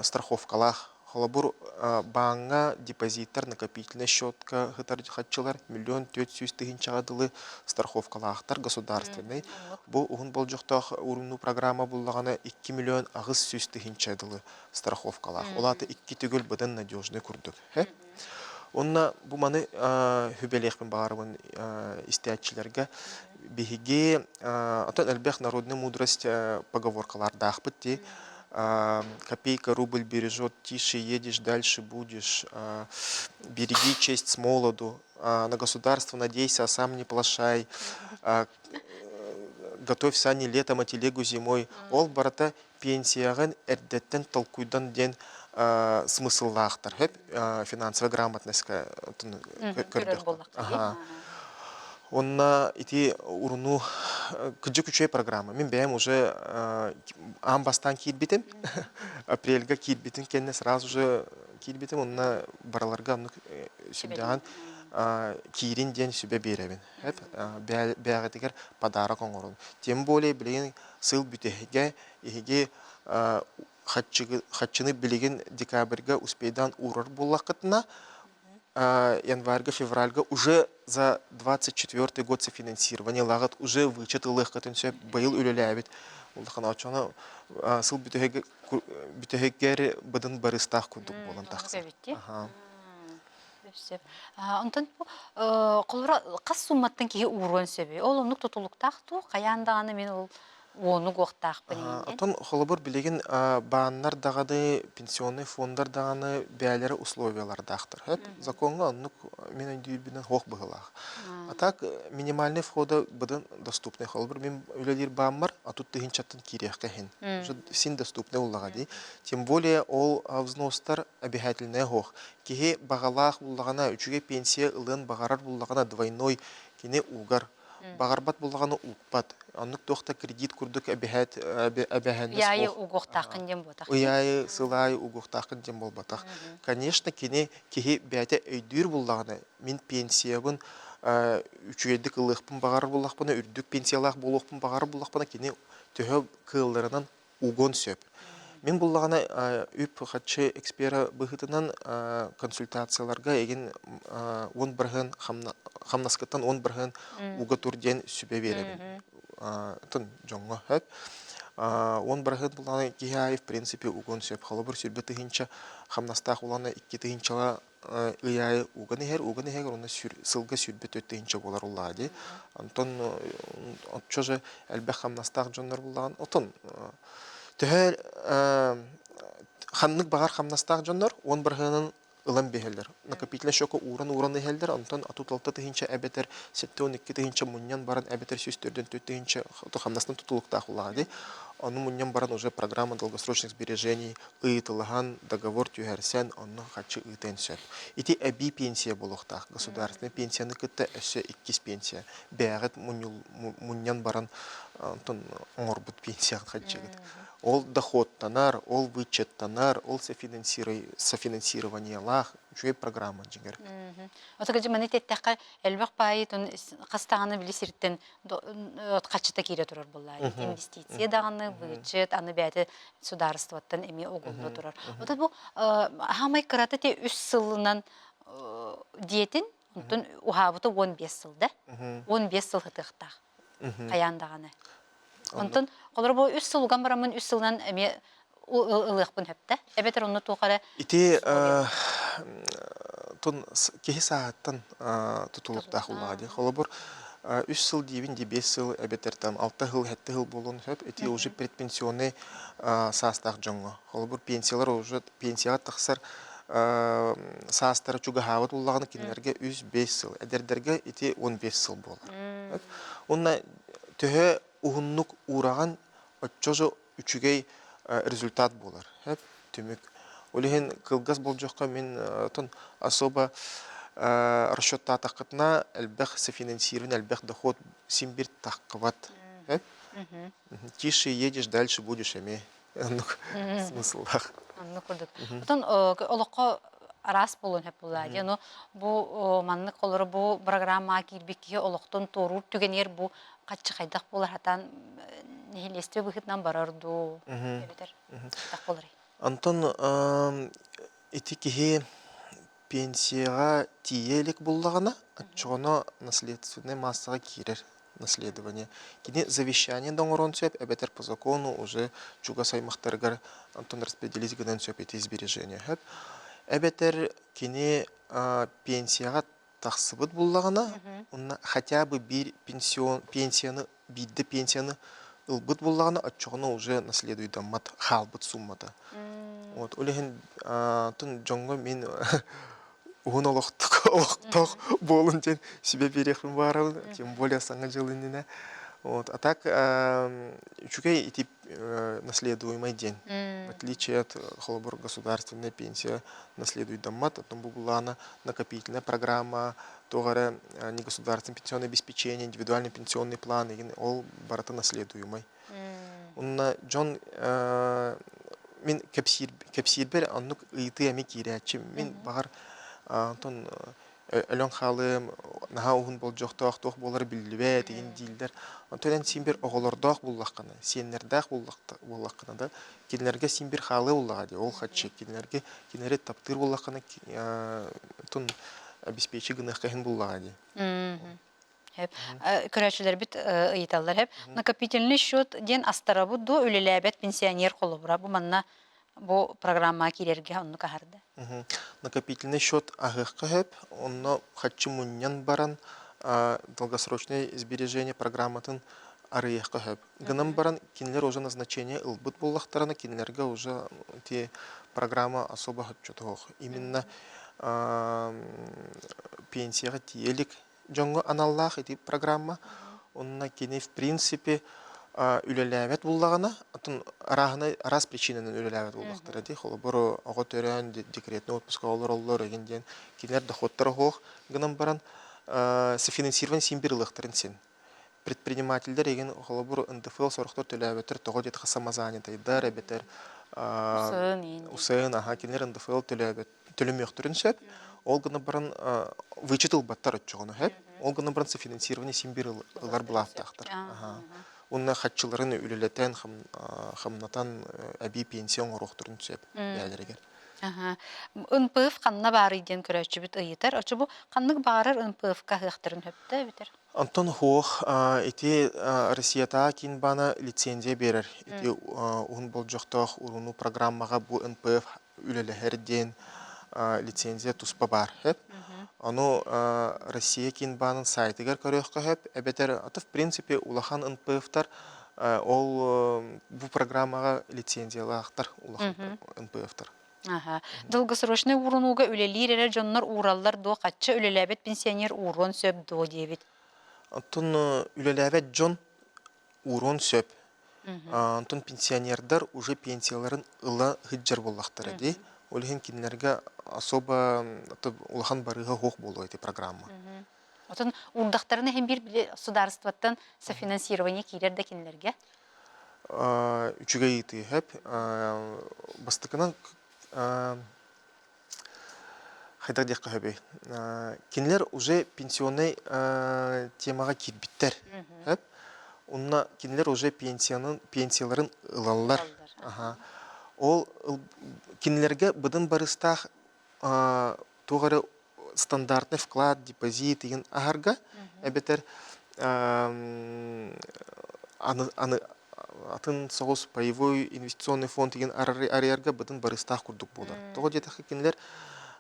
страховкалаах. Холобур, бааҥҥа депозиттар накопительный счетка сытар хаччылар 1 400 000-тыһыынчаҕа дылы страховкалаахтар государственный. Бу уһун болдьохтоох уурунуу программа буллаҕына 2 800 000 тыһыынча дылы страховкалаах. Ол аата икки төгүл быдан надежный курдук. Онно бу маны сүбэлиэхпин баҕарабын истээччилэргэ. Биһиги оттон элбэх народная мудрость поговоркалардаахпыт дии. Копейка рубль бережет, тише едешь, дальше будешь. Береги честь с молоду. На государство надейся, а сам не плашай. Готовь сани летом, а телегу зимой. Ол барыта пенсияҕын эрдэттэн толкуйдан диэн смысллаахтар хөп финансовая грамотностька Көрөр буоллахха. Онна ити уруну кыдьык үчүгэй программа. Мин бэйэм уже аан бастаан киирбитим. Апрельга киирбитин кэннэ сразу же киирбитим. Онна бараларга оннук сүрдэҕин киирин диэн сүбэ биэрэбин. Бэйэҕитигэр подарок оҥорун. Тем более билигин сыл бүтэһигэ эһиги хаччыны билигин декабрьга успейдаан уурар буоллаххытына, январьга, февральга уже за 24 год софинансирование лагат уже вычет ылыаххытын сөп быйыл үлэлээбит улахан очону сыл бүтэһигэр быдын барыстаах курдук буолан тахсар. Сөп. Онтон бу холобура хас сумматтан киһи ууруон сөбүй? Ол оннук тутулуктаах дуу? Хайаан даҕаны мин ол Уону угуохтаахпын иҥин диэн. Оттон холобур билигин бааннар даҕаны, пенсионный фондар даҕаны бэйэлэрэ условиялардаахтар. Сөп? Закоҥҥа оннук мин өйдүүрбүнэн суох быһыылаах. А так минимальный входа быдан доступный. Холобур мин үлэлиир бааммар отут тыһыынчаттан киириэххэ иһин. Уже син доступный уллаҕа дии. Тем более ол взностар обязательнай суох. Киһи баҕалаах буллаҕына, үчүгэй пенсия ылыан баҕарар буллаҕына двойной кини угар. Баҕарбат буллаҕына укпат. Оннук туох да кредит курдук эбэһээт эбэһээннэс Ыйаайы суох. угуохтааххын диэн буотах Ый аайы, сыл аайы угуохтааххын диэн буолбатах. Конечно, кини киһи бэйэтэ өйдүүр буллаҕына, мин пенсиябын үчүгэйдик ылыахпын баҕарар буоллахпына, үрдүк пенсиялаах буолуохпун баҕарар буоллахпына, кини төһө кыалларынан угуон сөп. Мин буллаҕына үп-харчы экспера быһыытынан консультацияларга эгин 10% хамнаскыттан 10% уга тур диэн сүбэ биэрэбин. Тын дьоҥҥо сөп. 10% буллаҕына киһи аайы в принципе угуон сөп. Холобур сүрбэ тыһыынча хамнастаах улаана 2 тыһыынчала ый аайы уган иһэр, уган иһэр уонна сылга 24 тыһыынча буолар уллаа дии. Онтон оччо же элбэх хамнастаах дьоннор буллаҕын отон төһө ханнык баҕар хамнастаах дьоннор 10 бырыһыанын ылан биһэллэр. Накопительный счёка ууран-ууран иһэллэр, онтон 36 тыһыынча эбэтэр 72 тыһыынча мунньан баран эбэтэр 144 тыһыынча хамнастан тутулуктаах улаҕа дии. Ону мунньан баран уже программа долгосрочных сбережений ыйытылаһан, договор түһэрсэн, онно харчы ыытыан сөп. Ити эбии пенсия буолуохтаах. Государственнай пенсияны кытта өссө иккис пенсия. Бэйэҕит мунньан баран онтон оҥорбут пенсияҕыт харчыгыт. Ол доходтанар, ол вычеттанар, ол софинансированиелаах үчүгэй программа дьиҥэр. Отогажы маны теттэххэ элбэх баайы хас даҕаны били сиртэн хаччыта киирэ турар буоллаа. Инвестиция даҕаны, вычет, аны бэйэтэ судаарыстыбаттан эмиэ угулла турар. Ото бу хаамай кырата те 3 сылынан диэтин, онтон уһаабыта 15 сыл да. 15 сыл хытыахтаах. Хайаан даҕаны. Онтон холор бу 3 сыл уган бараммын 3 сылынан эмиэ ылыахпын сөптө. Эбэтэр онно туох эрэ Ити тун киһи сааһыттан тутулуктаах улаҕа дии. Холобур, 3 сыл диибин дии 5 сыл эбэтэр там 6 сыл, 7 сыл буолуон сөп. Ити уже предпенсионный саастаах дьоҥҥо. Холобур, пенсиялар уже пенсияҕа тахсар саастара чугаһаабыт буоллаҕына кинилэргэ 3-5 сыл. Эдэрдэргэ ити 15 сыл буолар. Уонна төһө уһуннук уураҕын оччо үчүгэй результат буолар. Түмүк. Ол иһин кылгас болдьоххо мин отон особо расчеттаатаххытына элбэх софинансирование, элбэх доход син бир таххыбат. Тише едешь, дальше будешь эмиэ. Оннук смысллаах. Оннук курдук. Отон олоххо араас буолуон сөп буоллаа дии. Ону бу маннык олору бу программаҕа киирбит киһи олохтон туоруур түгэнигэр бу хаччы хайдах буолар хатаан нэһилиэстибэ быһыытынан барар дуу эбэтэр хайдах буоларый? Онтон ити киһи пенсияҕа тиийэ илик буллаҕына, оччоҕуна наследственнай маассаҕа киирэр наследование. Кини завещание да оҥоруон сөп, эбэтэр по закону уже чугас аймахтарыгар онтон распределить гынан сөп ити сбережение сөп. Эбэтэр кини пенсияҕа тахсыбыт буллаҕына, онно хотя бы биир пенсион, пенсияны биирдэ пенсияны ылбыт буоллаҕына, оччоҕуна уже наследуйдаммат хаалбыт суммата. Вот, ол иһин дьоҥҥо мин уһун олохтук олохтоох буолун диэн сүбэ биэриэхпин баарабын, тем более саҥа дьыл иннинэ. Вот, а так үчүгэй ити наследуемый диэн. В отличие от холобур государственная пенсия наследуйдаммат, оттон бу булаана накопительная программа, туох эрэ негосударственное пенсионное обеспечение, индивидуальный пенсионный план игин ол барыта наследуемый. Онно дьон мин кэпсиир кэпсиирбэр оннук ыйытыы эмиэ киирээччи. Мин баҕар онтон өлөн хаалыам, наһаа уһун болдьохтоох туох буолара биллибэт игин дииллэр. Онтон эн син бир оҕолордоох буллаххына, сиэннэрдээх буоллаххына да, кинилэргэ син бир хаалыа буоллаҕа дии, ол хаччы кинилэргэ кинилэри таптыыр буоллаххына, тун обеспечи гыныахха иһин буллаҕа дии. Сөп. Көрөөччүлэрбит ыйыталлар сөп. Накопительный счет диэн астарабыт дуо үлэлээбэт пенсионер холобура бу манна бу программаҕа киирэргэ оннук аһарда. Накопительный счет аһыахха сөп, онно хаччы мунньан баран долгосрочное сбережение программатын арыйыахха сөп. Гынан баран кинилэр уже назначение ылбыт буоллахтарына кинилэргэ уже ити программа особо соччотоох. Именно пенсияҕа тиийэ илик дьоҥҥо аналлаах ити программа. Онно кини в принципе үлэлээбэт буллаҕына, атын арааһынай араас причинанан үлэлээбэт буоллахтара дии. Холобур, оҕо төрөөн декретный отпуска олороллор игин диэн кинилэр доходтара суох гынан баран софинансирование син бир ылыахтарын син. Предпринимателлэр игин холобур НДФЛ сорохтор төлөөбөттөр тоҕо диэтэххэ самозанятайдар эбэтэр УСН аха кинилэр НДФЛ төлөөбөт төлөмүөхтэрин сөп. Ол гынан баран вычет ылбаттар оччоҕуна сөп. Ол гынан баран софинансирование син бир ылар былааттаахтар. Уонна хаччыларын үлэлэтэн, хамнатан эбии пенсия оҥоруохтарын сөп бэйэлэригэр. НПФ ханна баарый диэн көрөөччүбүт ыйытар. Оччо бу ханнык баҕарар НПФ-ка аһыахтарын сөптөө эбитэр? Онтон суох ити Россиятааҕы киин баана лицензия биэрэр. Ити уһун болдьохтоох урууну программаҕа бу НПФ үлэлэһэр диэн лицензия туспа баар сөп. Ону Россия киин баанын сайтыгар көрүөххэ сөп. Эбэтэр аты в принципе улахан НПФ-тар ол бу программаҕа лицензиялаахтар улахан НПФ-тар. Аха. Долгосрочнай уурунууга үлэлиир эрэ дьоннор уураллар дуо, хаччы үлэлээбэт пенсионер ууруон сөп дуо диэбит. Оттон үлэлээбэт дьон ууруон сөп. Онтон пенсионердар уже пенсияларын ыла сылдьар буоллахтара дии. Ол иһин кинилэргэ особо улахан барыыһа суох буолуо ити программа. Отон уурдахтарына иһин биир били судаарыстыбаттан софинансирование киирэр да кинилэргэ? Үчүгэй ыйытыы сөп. Бастакынан хайдах диэххэ сөбүй? Кинилэр уже пенсионнай темаҕа киирбиттэр. Сөп. Онно кинилэр уже пенсиянын пенсияларын ылаллар. Ол кинилэргэ быдан барыстаах туох эрэ стандартный вклад, депозит деген аһарга эбэтэр аны, аны атын соҕус паевой инвестиционный фонд деген арыйарга бытын барыстаах курдук буолар. Тоҕо диэтэххэ кинилэр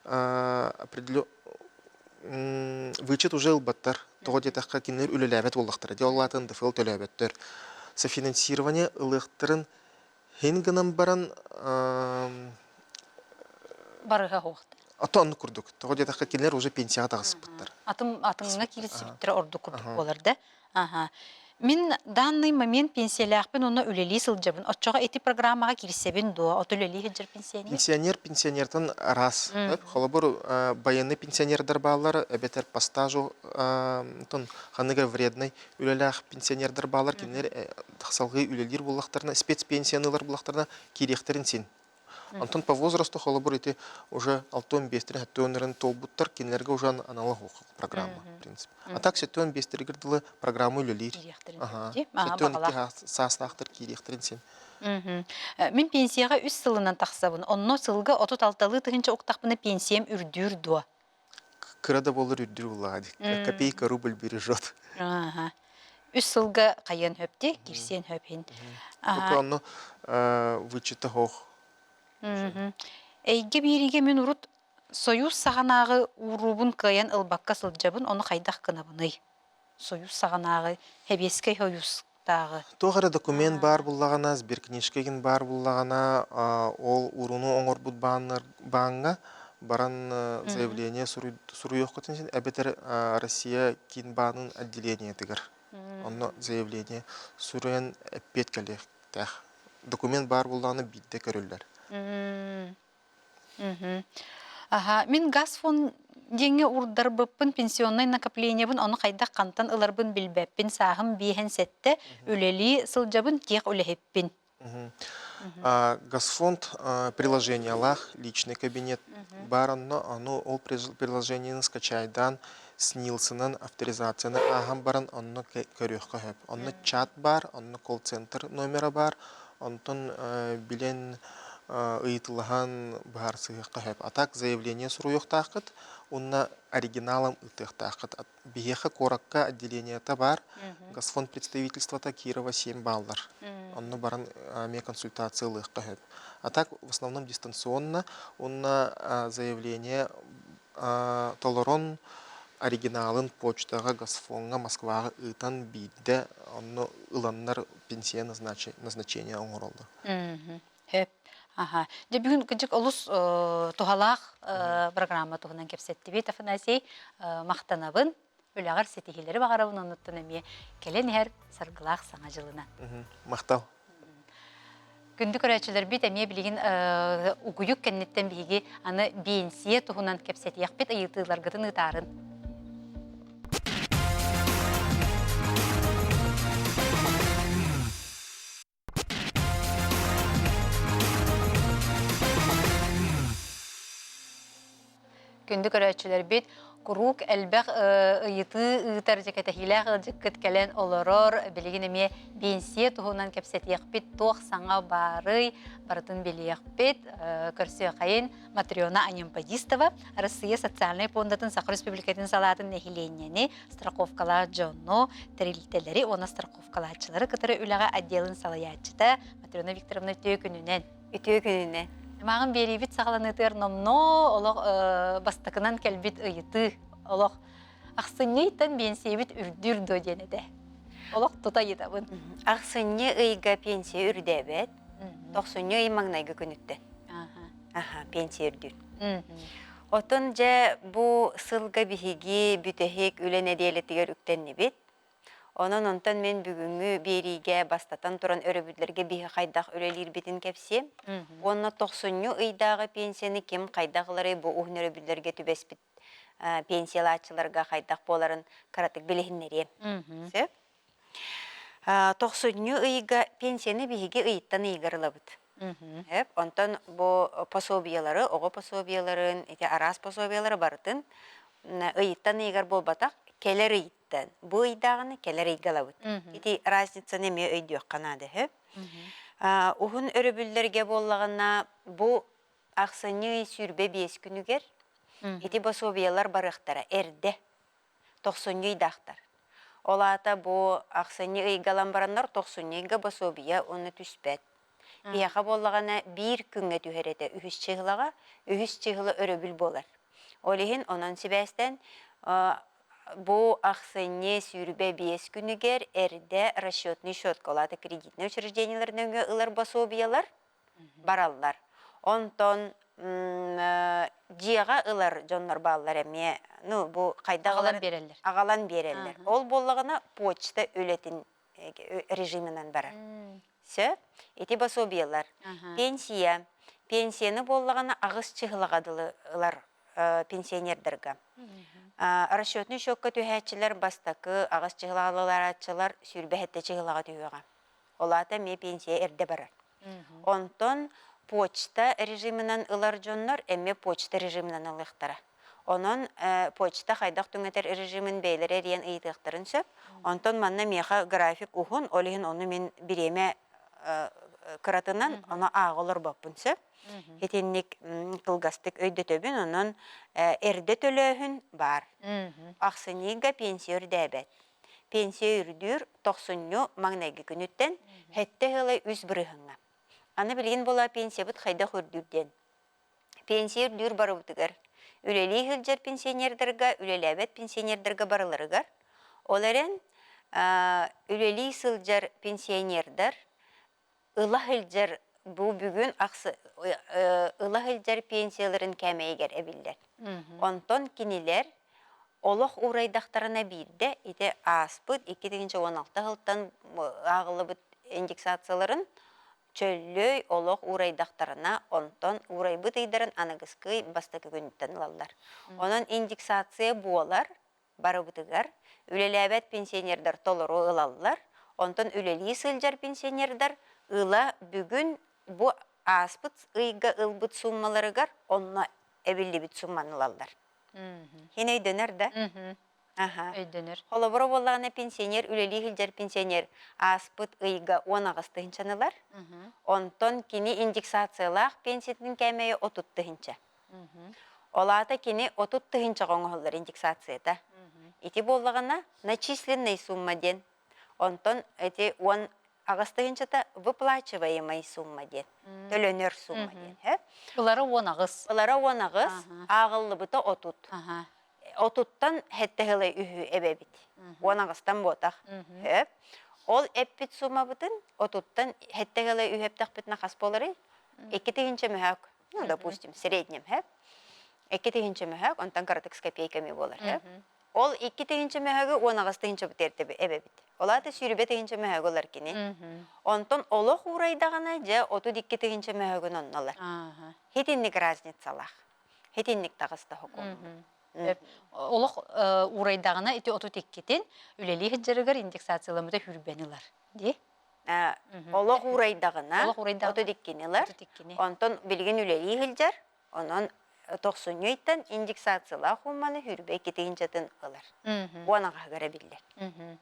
определен вычет уже ылбаттар. Тоҕо диэтэххэ кинилэр үлэлээбэт буоллахтара. Дьэ ол аатын ДФЛ төлөөбөттөр. Софинансирование ылыахтарын Һин гынан баран Барыһа суохтар. Ото оннук курдук. Тоҕо диэтэххэ кинилэр уже пенсияҕа таҕыспыттар. Атын атыҥҥа киирсибиттэрэ ордук курдук буолар да. Аха. Мин данный момент пенсиялаахпын уонна үлэлии сылдьабын. Оччоҕо ити программаҕа киирсэбин дуо? От үлэлии сылдьар пенсионер? Пенсионер пенсионертан араас. Холобур, военный пенсионердар бааллар, эбэтэр по стажу ханныга вредный үлэлээх пенсионердар бааллар, кинилэр салгыы үлэлиир буоллахтарына, спецпенсияны ылар буоллахтарына киириэхтэрин син. Онтон по возрасту холобур ити уже 65-тер 70 туолбуттар, кинилэргэ уже анала программа, в принципе. А так 75-теригэр дылы программа үлэлиир. 72 саастаахтар киириэхтэрин син. Мин пенсияҕа үс сылынан тахсабын. Онно сылга 36 тыһыынча уктахпына пенсиям үрдүүр дуо? Кыра да буоллар үрдүр буллаҕа дии. Копейка рубль бережет. Ааха. Үс сылга хайыан хөп дии, кирсиэн хөп иһин. Пока онно вычета хоох. Эйгэ бииригэ мин урут Союз саҕанааҕы ууруубун кыайан ылбакка сылдьабын, ону хайдах гынабыный? Союз саҕанааҕы, Сэбиэскэй Союзтааҕы. Туох эрэ документ баар буллаҕына, сберкнижка игин баар буллаҕына, ол ууруну оҥорбут бааҥҥа баран заявление суруйуоххутун син эбэтэр Россия киин баанын отделениетыгар онно заявление суруйан эппиэт кэлиэхтээх. Документ баар буоллаҕына биирдэ көрүллэр. Аһа, мин газфон диэҥҥэ уурдарбыппын, пенсионнай накоплениебын ону хайдах хантан ыларбын билбэппин, сааһым биэһэн сэттэ, үлэлии сылдьабын, тех үлэһиппин. Газфонд приложениялаах личный кабинет баар онно, ону ол приложениены скачайдаан СНИЛСынан авторизацияны ааһан баран онно көрүөххэ сөп. Онно чат баар, онно колл-центр номера баар, онтон билэн ыйытылаһан быһаарсыһыахха сөп. А так заявление суруйуохтааххыт уонна оригиналом ыытыахтааххыт. Биһиэхэ куоракка отделениета баар, Газфонд представительствота Кирова 7 бааллар. Онно баран эмиэ консультация ылыахха сөп. А так в основном дистанционно уонна заявление толорон. Оригиналын почтаҕа Газфоҥҥа Москваҕа ыытан биирдэ онно ыланнар пенсия назначение оҥороллор. Хөп. Аха. Дьэ бүгүн кырдьык олус туһалаах программа туһунан кэпсэттибит Афанасий. Махтанабын. Үлэҕэр ситиһиилэри баҕарабын оннуттан эмиэ кэлэн иһэр саргылаах саҥа дьылынан. Махтал. Күндү көрөөччүлэрбит эмиэ билигин угуйук кэнниттэн биһиги аны биэнсийэ туһунан кэпсэтиэхпит ыйытыыларгытын ыытаарын. Күндү көрөөччүлэрбит, куруук элбэх ыйытыы ыытар дьэкэтэһиилээх ыалдьыккыт кэлэн олорор. Билигин эмиэ биэнсийэ туһунан кэпсэтиэхпит, туох саҥа баарый, барытын билиэхпит. Көрсүөххэйин Матрена Анемподистова, Россия социальнай пуондатын Саха Республикатын салаатын нэһилиэнньэни, страховкалаах дьону, тэрилтэлэри уонна страховкалааччылары кытары үлэҕэ отделын салайааччыта Матрена Викторовна үтүө күнүнэн. Үтүө күнүнэн. Мааҕын биэриибит саҕаланыытыгар номнуо олох бастакынан кэлбит ыйытыы олох ахсынньы ыйтан биэнсийэбит үрдүүр дуо диэн этэ. Олох тута ыйытабын. Ахсынньы ыйга пенсия үрдээбэт. Тохсунньу ый маҥнайгы күнүттэн. Аха, пенсия үрдүүр. Отон дьэ бу сылга биһиги бүтэһик үлэ нэдиэлэтигэр үктэннибит. Онон онтон мин бүгүҥҥү биэриигэ бастатан туран өрөбүллэргэ биһи хайдах үлэлиирбитин кэпсиэм. Уонна тохсунньу ыйдааҕы пенсияны ким хайдах ыларый бу уһун өрөбүллэргэ түбэспит пенсиялааччыларга хайдах буоларын кыратык билиһиннэриэм. Сөп? Тохсунньу ыйга пенсияны биһиги ыйыттан ыйыгар ылабыт. Сөп? Онтон бу пособиелары, оҕо пособиеларын, ити араас пособиелары барытын ыйыттан ыйыгар буолбатах, кэлэр ыйыттан бу ыйдааҕыны кэлэр ыйга ылабыт. Ити разницаны эмиэ өйдүөххэ наада үһү. Уһун өрөбүллэргэ буоллаҕына бу ахсынньы ый 25 күнүгэр ити босуобуйалар барыахтара эрдэ тохсунньу ыйдаахтар. Ол аата бу ахсынньы ыйга ылан бараннар тохсунньу ыйга босуобуйа уонна түспэт. Биһиэхэ буоллаҕына биир күҥҥэ түһэр этэ үһүс чыһылаҕа, үһүс чыһыла өрөбүл буолар. Ол иһин онон сибээстээн Бу ахсынньы 25 күнүгэр эрдэ расчетный счетка, ол аата кредитнэй учреждениелар нөҥүө ылар босуобуйалар бараллар. Онтон дьиэҕэ ылар дьоннор бааллар эмиэ, ну бу хайдах Аҕалан биэрэллэр. Аҕалан биэрэллэр. Ол буоллаҕына почта үлэтин режиминэн барар. Сөп. Ити босуобуйалар. Пенсия. Пенсияны буоллаҕына аҕыс чыһылаҕа дылы ылар пенсионердарга. Расчетный счекка түһээччилэр бастакы аҕыс чыһылааларааччылар 27 чыһылаҕа түһүөҕэ. Ол аата эмиэ пенсия эрдэ барар. Онтон почта режиминэн ылар дьоннор эмиэ почта режиминэн ылыахтара. Онон почта хайдах түҥэтэр режимин бэйэлэрэ эрийэн ыйытыахтарын сөп. Онтон манна миэхэ график уһун, ол иһин ону мин бириэмэ кыратынан ону ааҕа олорбоппун сөп. Итинник кылгастык өйдөтөбүн, онон эрдэ төлөөһүн баар. Ахсынньыга пенсия үрдээбэт. Пенсия үрдүүр тохсунньу маҥнайгы күнүттэн сэттэ ыла үс бырыһыҥҥа. Аны билигин буола пенсиябыт хайдах үрдүүр диэн. Пенсия үрдүүр барыбытыгар. Үлэлии сылдьар пенсионердарга, үлэлээбэт пенсионердарга барыларыгар. Ол эрэн үлэлии сылдьар пенсионердар ыла сылдьар бу бүгүн ыла сылдьар пенсияларын кээмэйигэр эбиллэр. Онтон кинилэр олох уурайдахтарына биирдэ ити ааспыт 2016 сылтан ааҕыллыбыт индексацияларын чөллөй олох уурайдахтарына онтон уурайбыт ыйдарын аныгыскы бастакы күнүттэн ылаллар. Онон индексация буолар барыбытыгар үлэлээбэт пенсионердар толору ылаллар, онтон үлэлии сылдьар пенсионердар ыла бүгүн бу ааспыт ыйга ылбыт сууммаларыгар онно эбиллибит сумманы ылаллар. Хин өйдөнөр да? Аха. Өйдөнөр. Холобура буоллаҕына пенсионер үлэлии сылдьар пенсионер ааспыт ыйга 18 тыһыынчаны ылар. Онтон кини индексациялаах пенсиятын кээмэйэ 30 тыһыынча. Ол аата кини 30 тыһыынчаҕа оҥоһуллар индексацията. Ити буоллаҕына начисленный сумма диэн. Онтон ити 18 тыһыынчата выплачиваемая сумма диэн. Төлөнөр сумма диэн. Ылара 18. Ылара 18, ааҕыллыбыта 30. Отуттан сэттэ сылай үһү эбэбит. 18-тан буотах. Хөп. Ол эппит суммабытын отуттан сэттэ сылай үһү эптэхпитинэ хас буоларый? 2 тыһыынча мөһөөк. Ну, допустим, среднем, хөп. 2 тыһыынча мөһөөк, онтон кыратык с копейками буолар, хөп. Ол 2 тыһыынча мөһөөгү 18 тыһыынча бутэртэби эбэбит. Ол аата 20 тыһыынча мөһөөгү ылар кини. Онтон олох уурайдаҕына дьэ 32 тыһыынча мөһөөгүн онно ылар. Хитинник разницалаах. Хитинник таҕыста хокуоммут. Олох уурайдаҕына ити 32-тин үлэлии сылдьарыгар индексацияламмыта хүрбэн ылар. Дии? Олох уурайдаҕына 32-ни ылар. Онтон билигин үлэлии сылдьар. Онон тохсунньу ыйтан индексациялаах уумманы хүрбэ 2 тыһыынчатын ылар. 18-ыгар эбиллэр.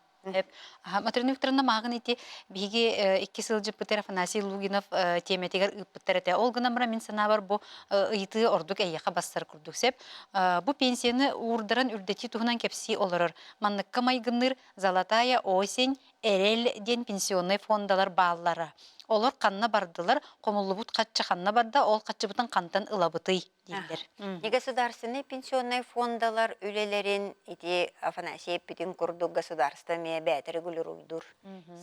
Матрена Викторовна мааҕын ити биһиги икки сылдьыппытыгар Афанасий Лугинов тиэмэтигэр ыыппыттар этэ. Ол гынан баран мин санаабар бу ыйытыы ордук эйиэхэ бассар курдук сөп. Бу пенсияны уурдаран үрдэтии туһунан кэпсии олорор. Манныкка майгынныыр «Золотая осень», «Эрэл» диэн пенсионнай фондалар бааллара. Олор ханна бардылар, хомуллубут хаччы ханна барда, ол хаччыбытын хантан ылабытый дииллэр. Негосударственный пенсионный фондалар үлэлэрин ити Афанасий эппитин курдук государство эмиэ бэйэтэ регулируйдуур.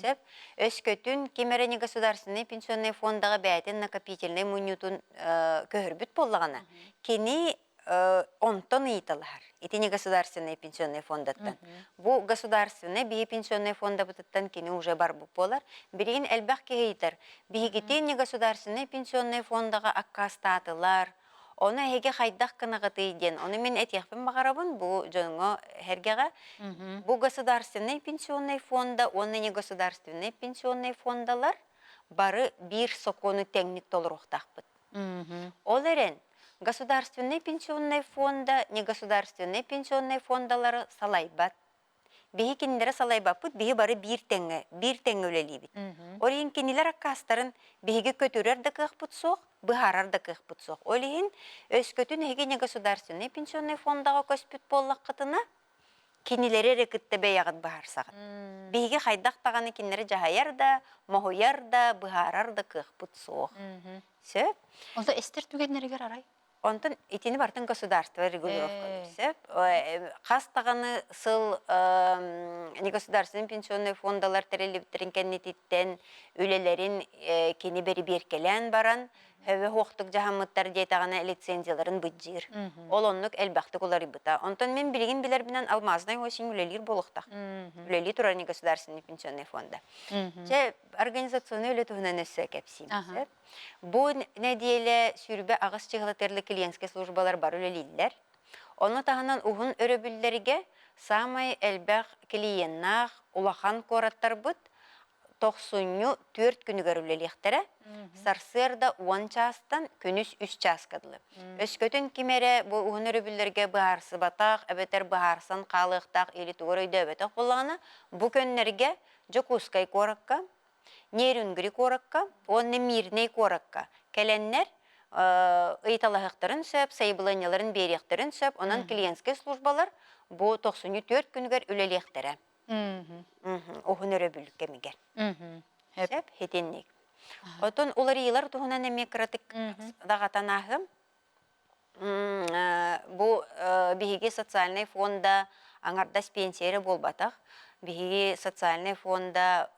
Сөп. Өскөтүн ким эрэ негосударственный пенсионный фондаҕа бэйэтин накопительнай мунньуутун көһөрбүт буоллаҕына, кини онтон ыйыталаһар. Ити негосударственный пенсионный фондаттан. Бу государственный биһи пенсионный фондабытыттан кини уже барбыт буолар. Билигин элбэх киһи ыйытар. Биһигити негосударственный пенсионный фондаҕа аккаастаатылар. Ону эһиги хайдах гынаҕытый диэн. Ону мин этиэхпин баҕарабын бу дьоҥҥо сэргэҕэ. Бу государственный пенсионный фонда уонна негосударственный пенсионный фондалар бары биир сокуону тэҥник толоруохтаахпыт. Ол эрэн, Государственный пенсионный фонда негосударственный пенсионный фондалары салайбат. Биһи кинилэри салайбаппыт, биһи бары биир тэҥҥэ, биир тэҥҥэ үлэлиибит. Ол иһин кинилэр аккаастарын биһиги көтүрэр да кыахпыт суох, быһаарар да кыахпыт суох. Ол иһин өскөтүн эһиги негосударственный пенсионный фондаҕа көспүт буоллаххытына, кинилэри эрэ кытта бэйэҕит быһаарсаҕыт. Биһиги хайдах даҕаны кинилэри дьаһайар да, моһуйар да, быһаарар да кыахпыт суох. Сөп. Онто эстэр түгэннэригэр арай? Онтон итини барытын государство регулировкалыыр сөп. Хас даҕаны сыл негосударственный пенсионный фондалар тэриллибиттэрин кэннититтэн үлэлэрин кини бэрибиэркэлээн баран хөбө-хуохтук дьаһаммыттар диэтэҕинэ лицензияларын быдьыыр. Ол оннук элбэхтик уларыйбыта. Онтон мин билигин билэрбинэн Алмазная осень үлэлиир буолуохтаах. Үлэлии турар негосударственный пенсионный фонда. Чэ, организационный үлэ туһунан өссө кэпсиим. Бу нэдиэлэ 28 чыһылатырлы клиентскэй службалар бары үлэлииллэр. Ону таһынан уһун өрөбүллэргэ саамай элбэх клиеннаах улахан куораттарбыт тохсунньу 4 күнүгэр үлэлиэхтэрэ. Сарсыарда 10 чаастан күнүс 3 чааска дылы. Өскөтүн ким эрэ бу уһун өрөбүллэргэ быһаарсыбатах эбэтэр быһаарсан хаалыахтаах или тугу эрэ өйдөөбөтөх буоллаҕына, бу күннэргэ Дьокуускай куоракка, Нерюнгри куоракка уонна Мирнэй куоракка кэлэннэр ыйыталаһыахтарын сөп, сайабылыанньаларын биэриэхтэрин сөп. Онон клиентскэй службалар бу тохсунньу 4 күнүгэр үлэлиэхтэрэ. Уһун өрөбүл кэмигэр. Сөп, итинник. Отон уларыйыылар туһунан эмиэ кыратык даҕатан ааһыам. Бу биһиги социальнай фонда аҥардас пенсия эрэ буолбатах. Биһиги социальнай фонда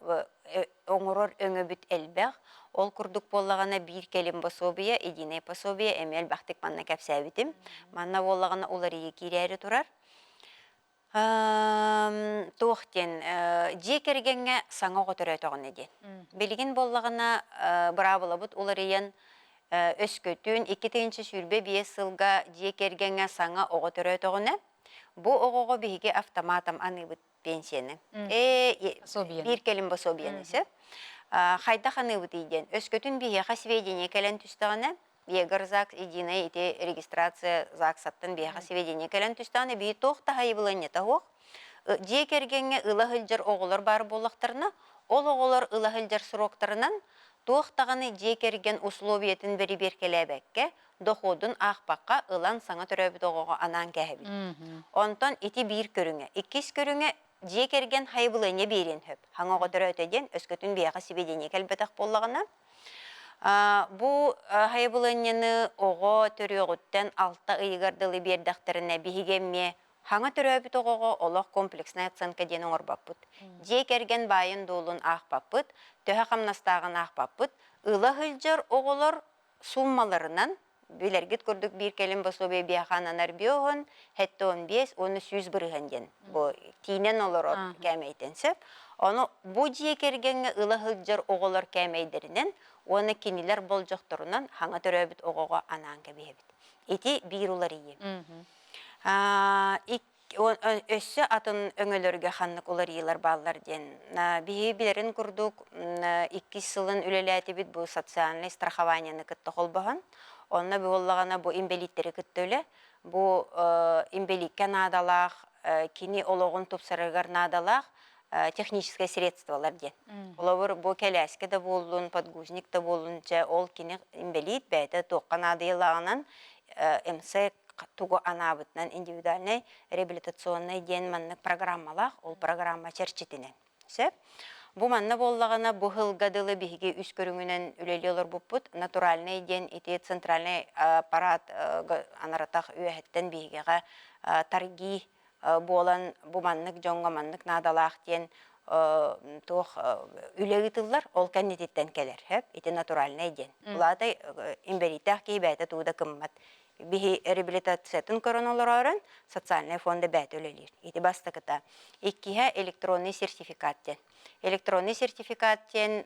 оҥорор өҥөбүт элбэх. Ол курдук буоллаҕына биир кэлим пособие, единое пособие эмиэ элбэхтик манна кэпсээбитим. Манна буоллаҕына уларыйыы киирээри турар. Туох диэн дьиэ кэргэҥҥэ саҥа оҕо төрөөтөҕүнэ диэн. Билигин буоллаҕына быраабылабыт уларыйан өскөтүн 2025 сылга дьиэ кэргэҥҥэ саҥа оҕо төрөөтөҕүнэ бу оҕоҕо биһиги автоматом аныыбыт пенсияны. Биир кэлим пособиены сөп. Хайдах аныыбытый диэн өскөтүн биһиэхэ сведения кэлэн түстэҕинэ Егор ЗАГС единая ити регистрация ЗАГСаттан биһиэхэ сведения кэлэн түстэҕинэ биһи туох да сайабылыанньата суох. Дьиэ кэргэҥҥэ ыла сылдьар оҕолор баар буоллахтарына, ол оҕолор ыла сылдьар сроктарынан туох даҕаны дьиэ кэргэн условиятын бэрибиэркэлээбэккэ, доходун аахпакка ылан саҥа төрөөбүт оҕоҕо анаан кээһэбит. Онтон ити биир көрүҥэ. Иккис көрүҥэ дьиэ кэргэн сайабылыанньа биэриэн сөп. Хаҥа оҕо төрөөтө диэн өскөтүн биһиэхэ сведения кэлбэтэх буоллаҕына, Бу сайабылыанньаны оҕо төрүөҕүттэн 6 ыйыгар дылы биэрдэхтэринэ биһиги эмиэ Хаҥа төрөөбүт оҕоҕо олох комплекснай оценка диэн оҥорбоппут. Дьиэ кэргэн баайын-дуолун аахпаппыт, төһө хамнастааҕын аахпаппыт. Ыла сылдьар оҕолор сууммаларынан билэргит курдук биир кэлим пособие биэхэ ананар биоһун 75 уонна 100% диэн бу тиинэн олорор кээмэйтэн сөп. Ону бу дьиэ кэргэҥҥэ ыла сылдьар оҕолор кээмэйдэринэн уонна кинилэр болдьохторунан хаҥа төрөөбүт оҕоҕо анаан кэбиһэбит. Ити биир уларыйыы. Өссө атын өҥөлөргө ханнык уларыйыылар бааллар диэн. Биһиги билэрин курдук иккис сылын үлэлээтибит бу социальнай страхованиены кытта холбоһон. Онно буоллаҕына бу инбэлииттэри кытта үлэ. Бу инбэлииккэ наадалаах, кини олоҕун тупсарарыгар наадалаах техническэй средстволар диэн. Холобур, бу кэлээскэ да буоллун, подгузник да буоллун, чэ, ол кини инбэлиит бэйэтэ туохха наадыйалааҕынан МС тугу анаабытынан индивидуальнай реабилитационнай диэн маннык программалаах, ол программа чэрчитинэн. Сөп. Бу манна буоллаҕына, бу сылга дылы биһиги үс көрүҥүнэн үлэлии олорбуппут. Натуральный диэн ити центральный аппарат анаратах үөһэттэн биһигиҕэ торги буолан бу маннык дьоҥҥо маннык наадалаах диэн туох үлэ ыытыллар, ол кэннититтэн кэлэр. Сөп. Ити натуральный диэн. Улаата инбэлииттээх киһи бэйэтэ тугу да кыммат. Биһи реабилитациятын көрөн олороорун социальнай фонда бэйэтэ үлэлиир. Ити бастакыта. Иккиһэ электронный сертификат диэн. Электронный сертификат диэн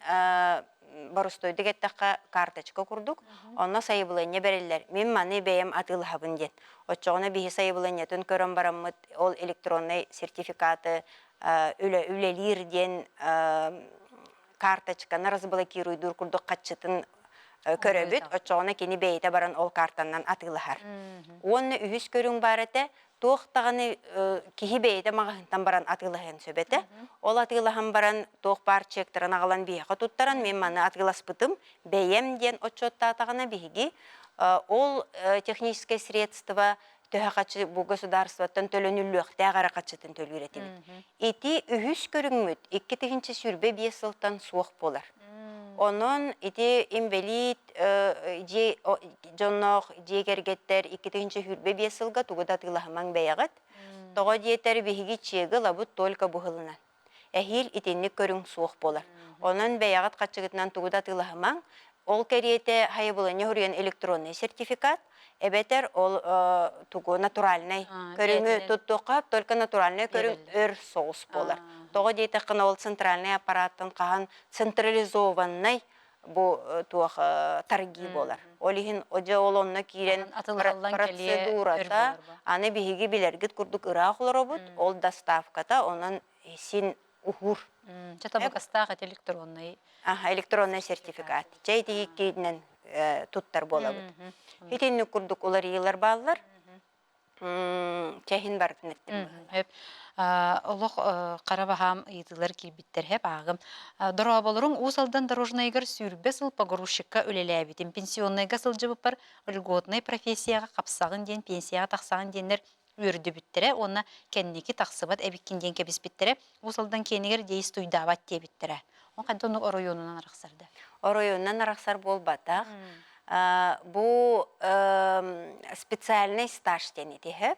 боростуойдук эттэххэ карточка курдук. Онно сайабылыанньа бэриллэр. Мин маны бэйэм атыылаһабын диэн. Оччоҕуна биһи сайабылыанньатын көрөн бараммыт ол электронный сертификаты үлэ үлэлиир диэн карточканы разблокируйдуур курдук хаччытын көрөбүт. Оччоҕуна кини бэйэтэ баран ол картанан атыылаһар. Уонна үһүс көрүҥ баар этэ, туох даҕаны киһи бэйэтэ маҕаһыынтан баран атыылаһыан сөп этэ. Ол атыылаһан баран туох баар чектарын аҕалан биһиэхэ туттаран мин маны атыыласпытым бэйэм диэн отчуоттаатаҕына биһиги ол техническое средство төһө хаччы бу государствоттан төлөнүллүөхтээх эрэ хаччытын төлүүр этибит. Ити үһүс көрүҥмүт 2025 сылтан суох буолар. Онон ити инбэлиит дьиэ дьонноох дьиэ кэргэттэр 2025 сылга тугу да атыылаһымаҥ бэйэҕит. Тоҕо диэтэр биһиги чиэги ылабыт только быһылынан. Эһиил итинник көрүҥ суох буолар. Онон бэйэҕит хаччыгытынан тугу да атыылаһымаҥ. Ол кэриэтэ хайабыланньа суруйан электронный сертификат, эбэтэр ол тугу натуральнай көрүҥү туттуохха только натуральнай көрүҥ өр соҕус буолар. Тоҕо диэтэххинэ ол центральный аппараттан хаһан централизованный бу туох торги буолар. Ол иһин дьэ ол онно киирэн процедурата аны биһиги билэргит курдук ыраах олоробут, ол доставката онон син уһуур. Чэ табыгастаах эти электронный электронный сертификат. Чэ ити иккиинэн туттар буолабыт. Итинник курдук уларыйыылар бааллар. Чэһин барытын эттим. Хөп. Олох хара баһаам ыйытыылар киирбиттэр хэп ааҕым. Дорооболоруҥ Уус Алдан дорожнайыгар сүүрбэ сыл погрузчикка үлэлээбитим. Пенсионнайга сылдьыбыппар льготнай профессияҕа хапсаҕын диэн пенсияҕа тахсаҕын диэннэр үөрдүбүттэрэ уонна кэнники тахсыбат эбиккин диэн кэбиспиттэрэ. Уус Алдан киэнигэр действуйдаабат диэбиттэрэ. Ол хайдах оннук оройуонунан арахсар да? Оройуонунан арахсар буолбатах. Бу специальный стаж диэн итиһэ.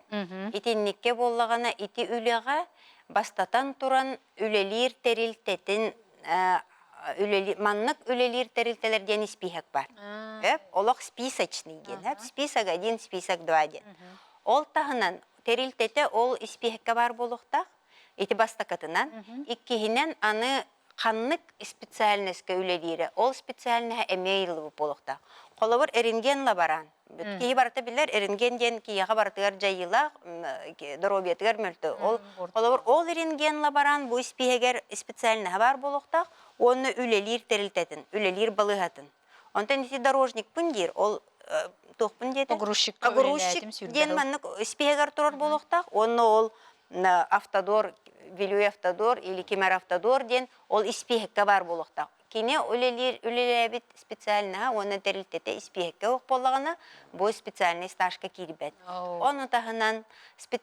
Итинниккэ буоллаҕына ити үлэҕэ бастатан туран үлэлиир тэрилтэтин маннык үлэлиир тэрилтэлэр диэн испииһэк бар. Олох списочный диэн. Список один, список два диэн. Ол таһынан тэрилтэтэ ол испииһэккэ баар буолуохтаах. Ити бастакытынан. Иккиһинэн аны ханнык специальноска үлэлиирэ, ол специальноһа эмиэ ыйыллыбыт буолуохтаах. Холобур, рентген лаборант. Киһи барыта билэр, рентген диэн киһиэхэ барытыгар дьайыылаах, доруобуйатыгар мөлтөх. Ол холобур, ол рентген лаборант бу испииһэгэр специальноһа баар буолуохтаах уонна үлэлиир тэрилтэтин, үлэлиир балыыһатын. Онтон ити дорожникпын диир, ол туохпун диэтэ? Погрузчикка Погрузчик диэн маннык испииһэгэр турар буолуохтаах уонна ол автодор, Вилюй автодор или Кимер автодор диэн ол испииһэккэ баар буолуохтаах. Кини үлэлиир үлэлээбит специальноһа уонна тэрилтэтэ испииһэккэ суох буоллаҕына, бу специальный стажка киирбэт. Ону таһынан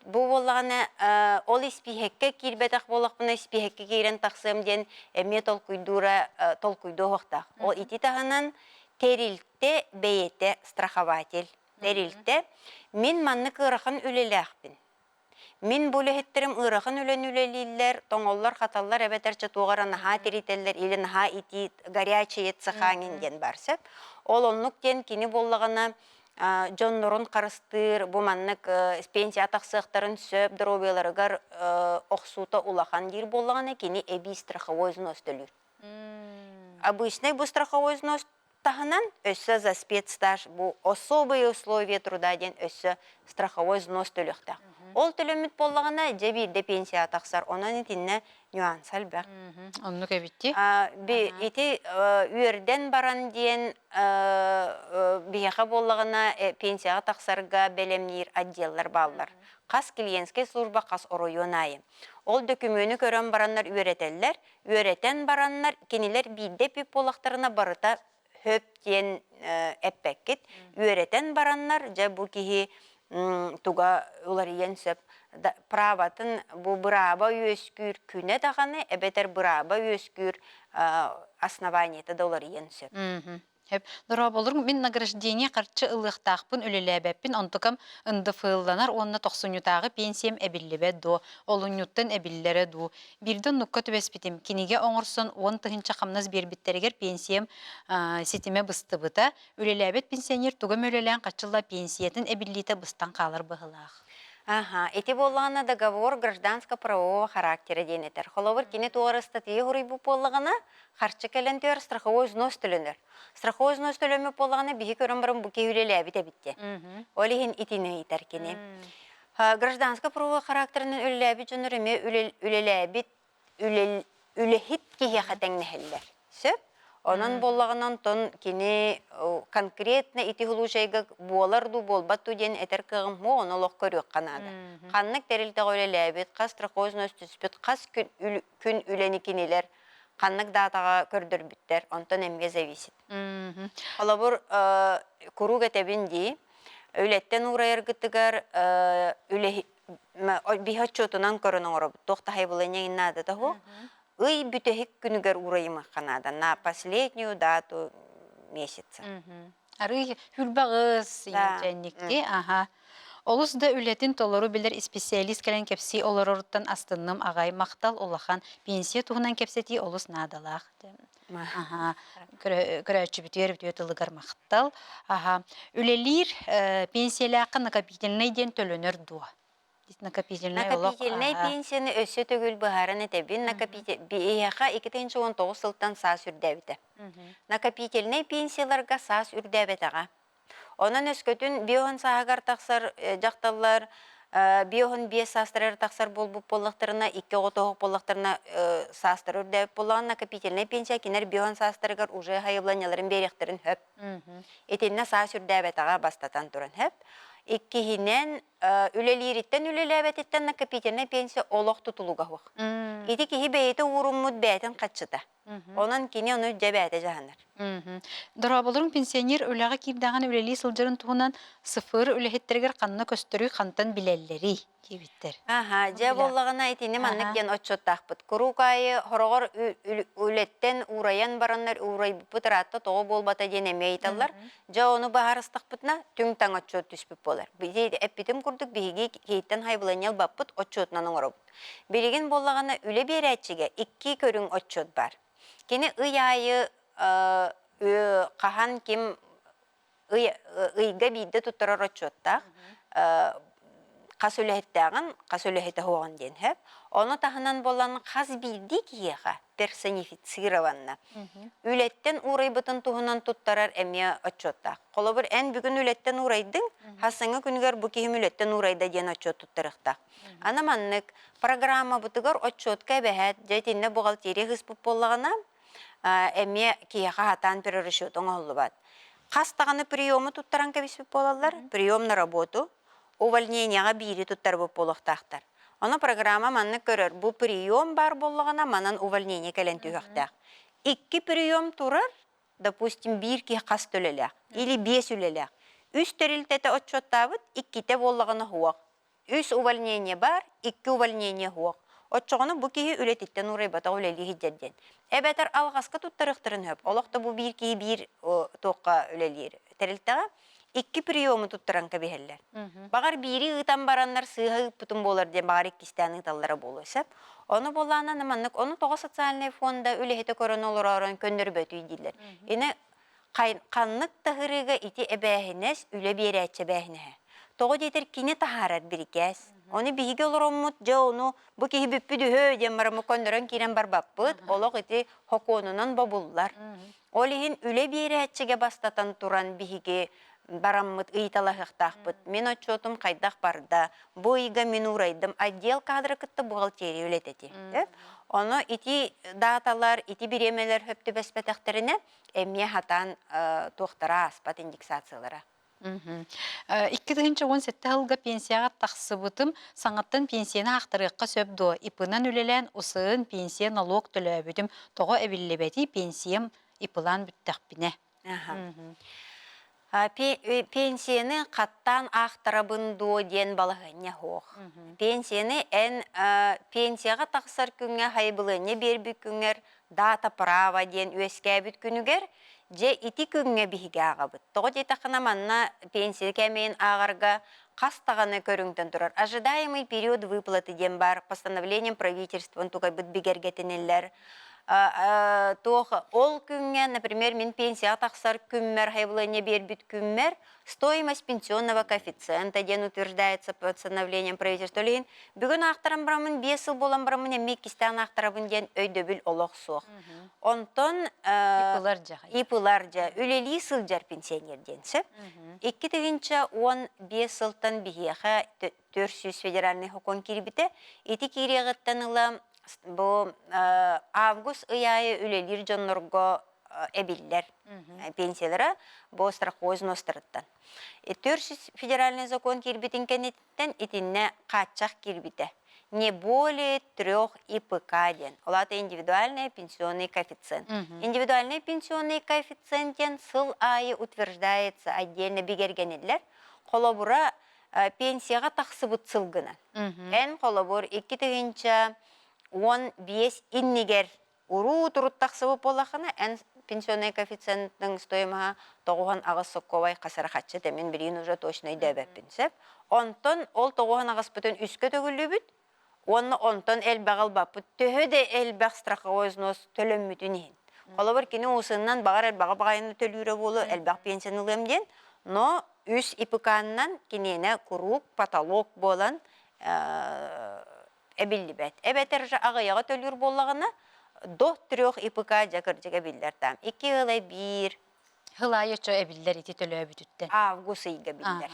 бу буоллаҕына ол испииһэккэ киирбэтэх буоллахпына испииһэккэ киирэн тахсыам диэн эмиэ толкуйдуура толкуйдуо суохтаах. Ол ити таһынан тэрилтэ бэйэтэ страхователь. Тэрилтэ мин маннык ыарахан үлэлээхпин. Мин бу үлэһиттэрим ыарахан үлэни үлэлииллэр, тоҥоллор-хаталлар эбэтэр чэ туох эрэ наһаа тиритэллэр или наһаа итии горячие цехаҥин диэн баар сөп. Ол оннук диэн кини буоллаҕына дьоннорун харыстыыр, бу маннык пенсия тахсыахтарын сөп, доруобуйаларыгар охсуута улахан диир буоллаҕына кини эбии страховой взнос төлүүр. Обычный бу страховой взнос таһынан өссө за спецстаж бу особые условия труда диэн өссө страховой взнос төлүөхтээх. Ол төлөммүт буоллаҕына дьэ биирдэ пенсияҕа тахсар. Онон итиннэ нюанс элбэх. Оннук эбитти. Ити үөрдэн баран диэн биһиэхэ буоллаҕына пенсияҕа тахсарга бэлэмниир отделлар бааллар. Хас клиентскэй служба хас оройуон аайы. Ол дөкүмүөнү көрөн бараннар үөрэтэллэр. Үөрэтэн бараннар, кинилэр биирдэ эппит буоллахтарына барыта хөп диэн эппэккит. Үөрэтэн бараннар, дьэ бу киһи туга уларыйан сөп. Праватын бу бырааба үөскүүр күнэ даҕаны эбэтэр бырааба үөскүүр основаниета да уларыйан сөп. Сөп. Дорооболоруҥ, мин награждение харчы ылыахтаахпын, үлэлээбэппин, онтукам НДФЛланар уонна тохсунньутааҕы пенсиям эбиллибэт дуо, олунньуттан эбиллэрэ дуу. Биирдэ оннукка түбэспитим, кинигэ оҥорсон 10 000 хамнас биэрбиттэригэр пенсиям ситимэ быстыбыта. Үлэлээбэт пенсионер туга мөлөлөөн хаччылла пенсиятын эбиллиитэ быстан хаалар быһыылаах. Аха, ити буоллаҕына договор гражданско-правового характера диэн этэр. Холобур, кини туора ыстатыйа суруйбут буоллаҕына, харчы кэлэн түһэр страховой взнос төлөнөр. Страховой взнос төлөммүт буоллаҕына биһи көрөн баран бу киһи үлэлээбит эбит диэн. Ол иһин итини ыйытар кини. Гражданскай правовой характерынан үлэлээбит дьоннор эмиэ үлэлээбит үлэһит киһиэхэ тэҥнэһэллэр. Сөп? Онон буоллаҕына онтон кини конкретно ити случайга буолар дуу буолбат дуу диэн этэр кыаҕым суох, ону олох көрүөххэ наада. Ханнык тэрилтэҕэ үлэлээбит, хас страховой взнос түспүт, хас күн күн үлэни кинилэр ханнык даатаҕа көрдөрбүттэр, онтон эмиэ зависит. Холобур, куруук этэбин дии, үлэттэн уурайаргытыгар биһи отчуотунан көрөн оҥоробут, туох да хайбылыанньа наадата суох. Ый бүтэһик күнүгэр уурайымыахха наада, на последнюю дату месяца. Арыы хүрбэҕис инчэнникти, аха. Олус да үлэтин толору билэр исписэлиис кэлэн кэпсии олороруттан астынным аҕай махтал улахан пенсия туһунан кэпсэтии олус наадалаах. Аха. Көрөөччүбүтүгэр үтүө тылыгар махтал. Аха. Үлэлиир пенсиялаахха накопительнай диэн төлөнөр дуо? Накопительнай олох. Накопительнай пенсияны өссө төгүл быһааран этэбин. Биһиэхэ 2019 сылтан саас үрдээбитэ. Накопительнай пенсияларга саас үрдээбэтэҕэ. Онон өскөтүн биоһун сааһыгар тахсар дьахталлар биоһун биэс саастарыгар тахсар буолбут буоллахтарына, икки оҕо тоһох буоллахтарына саастара үрдээбит буоллаҕына, накопительнай пенсия кинилэр биоһун саастарыгар уже хайыбыланньаларын биэриэхтэрин сөп. Итиннэ саас үрдээбэтэҕэ бастатан туран сөп. Иккиһинэн, үлэлиириттэн үлэлээбэтиттэн накопительнай пенсия олох тутулуга суох. Ити киһи бэйэтэ ууруммут бэйэтин хаччыта. Онон кини ону дьэ бэйэтэ дьаһанар. Дорооболоруҥ пенсионер үлэҕэ киирдэҕинэ үлэлии сылдьарын туһунан СФР үлэһиттэригэр ханна көстөрүй, хантан билэллэрий диэбиттэр. Аха, дьэ буоллаҕына итини маннык диэн отчуоттаахпыт. Куруук аайы хороҕор үлэттэн уурайан бараннар уурайбыппыт ыраатта тоҕо буолбата диэн эмиэ ыйыталлар. Дьэ ону быһаарыстахпытына түҥ-таҥ отчуот түспүт буолар. Эппитим курдук биһиги киһиттэн хайбыланньа ылбаппыт отчуотунан оҥоробут. Билигин буоллаҕына үлэ биэрээччигэ икки көрүҥ отчуот баар. Кини ый аайы хаһан ким ый, ыйга биирдэ туттарар отчуоттаах хас үлэһиттээҕин, хас үлэһитэ суоҕун диэн сөп. Ону таһынан буолан хас биирдии киһиэхэ персонифицированно үлэттэн уурайбытын туһунан туттарар эмиэ отчуоттаах. Холобур, эн бүгүн үлэттэн уурайдыҥ, хасыҥҥы күнүгэр бу киһим үлэттэн уурайда диэн отчуот туттарыахтаах. Аны маннык программабытыгар отчуотка эбэһээт, дьэ итиннэ бухгалтерия ыспыт буоллаҕына, эмиэ киһиэхэ хатаан перерасчет оҥоһуллубат. Хас даҕаны приему туттаран кэбиспит буолаллар, прием на работу, увольнениеҕа биири туттарбыт буолуохтаахтар. Ону программа маннык көрөр, бу прием баар буоллаҕына, манан увольнение кэлэн түһүөхтээх. Икки прием турар, допустим, биир киһи хас да үлэлээх или биэс үлэлээх. Үс тэрилтэтэ отчуоттаабыт, иккитэ буоллаҕына суох. Үс увольнение баар, икки увольнение суох. Оччоҕуна бу киһи үлэтиттэн уурайбатах үлэлии сылдьар диэн. Эбэтэр алҕаска туттарыахтарын сөп. Олох да бу биир киһи биир туохха үлэлиир тэрилтэҕэ. Икки приему туттаран кэбиһэллэр. Баҕар биири ыытан бараннар сыыһа ыыппытым буолар диэн баҕар иккистээн ыыталлара буолуо сөп. Ону буоллаҕына маннык ону тоҕо социальнай фонда үлэһитэ көрөн олороорон көннөрбөтүй дииллэр. Ини ханнык да ыһырыыга ити эбээһинэс үлэ биэрээччи эбээһинэһэ. Тоҕо диэтэр кини таһаарар бирикээс. Ону биһиги олороммут дьэ ону бу киһи бүппүт үһү диэн бараммы көннөрөн киирэн барбаппыт. Олох ити хокуонунан бобуллар. Ол иһин үлэ биэрээччигэ бастатан туран биһиги бараммыт ыйыталаһыахтаахпыт. Мин отчуотум хайдах барда, бу ыйга мин уурайдым, отдел кадры кытта бухгалтерия үлэтэ Ону ити дааталар, ити бириэмэлэр хөп түбэспэтэхтэринэ, эмиэ хатаан туохтара ааспат индексациялара. 2017 сылга пенсияҕа тахсыбытым, саҥаттан пенсияны аахтарыахха сөп дуо? ИП-нан үлэлээн УСН пенсия налог төлөөбүтүм, тоҕо эбиллибэтий, пенсиям ИП-лаан бүттэхпинэ. Пенсияны хаттаан аахтарабын дуо диэн балаһыанньа суох. Пенсияны эн пенсияҕа тахсар күҥҥэ хайбылыанньа биэрбит күҥҥэр дата права диэн үөскээбит күнүгэр дьэ ити күҥҥэ биһиги ааҕабыт. Тоҕо диэтэххинэ манна пенсия кээмэйин ааҕарга хас даҕаны көрүҥтэн турар. Ожидаемый период выплаты диэн баар постановлением правительствон тугайбыт бигэргэтиниллэр. Туох ол күҥҥэ, например, мин пенсияҕа тахсар күммэр, хайбылыанньа биэрбит күммэр Стоимость пенсионного коэффициента диэн утверждается постановлением правительства иһин бүгүн аахтаран бараммын 5 сыл буолан бараммын эмиэ иккистээн аахтарабын диэн өйдөбүл олох суох. Онтон ИП-лар дьэ. ИП-лар дьэ үлэлии сылдьар пенсионер диэн сөп. 2015 сылтан биһиэхэ 400 федеральный сокуон киирбитэ. Ити киириэҕиттэн ыла бу август ый аайы үлэлиир дьоннорго эбиллэр пенсиялара бу страховой взностарыттан. 400 федеральный закон киирбитин кэнниттэн итиннэ хааччах киирбитэ. Не более трех ИПК диэн. Ол аата индивидуальный пенсионный коэффициент. Индивидуальный пенсионный коэффициент диэн сыл аайы утверждается отдельно бигэргэниллэр. Холобура, пенсияҕа тахсыбыт сылгынан. Эн холобур 2015 иннигэр уруу турут тахсыбыт буоллаххына, эн пенсионный коэффициентың стоимоһа 98 сокковай хасарахаччы тэмин билигин уже точно өйдөөбөппүн сөп. Онтон ол 98-пытын үскэ төгүллүүбүт уонна онтон элбэҕи ылбаппыт төһө да элбэх страховой взнос төлөммүтүн иһин. Холобур, кини уусунан баҕар элбэҕи баҕайыны төлүүрэ буолуо, элбэх пенсияны ылыам диэн, но үс ИПК-нан киниэнэ куруук потолок буолан эбиллибэт. Эбэтэр же аҕыйаҕы төлүүр буоллаҕына, до трех ИПК дьэ кырдьык эбиллэр таам. Икки ыла биир. Сыл аайы оччо эбиллэр ити төлөөбүтүттэн. Август ыйга биллэр.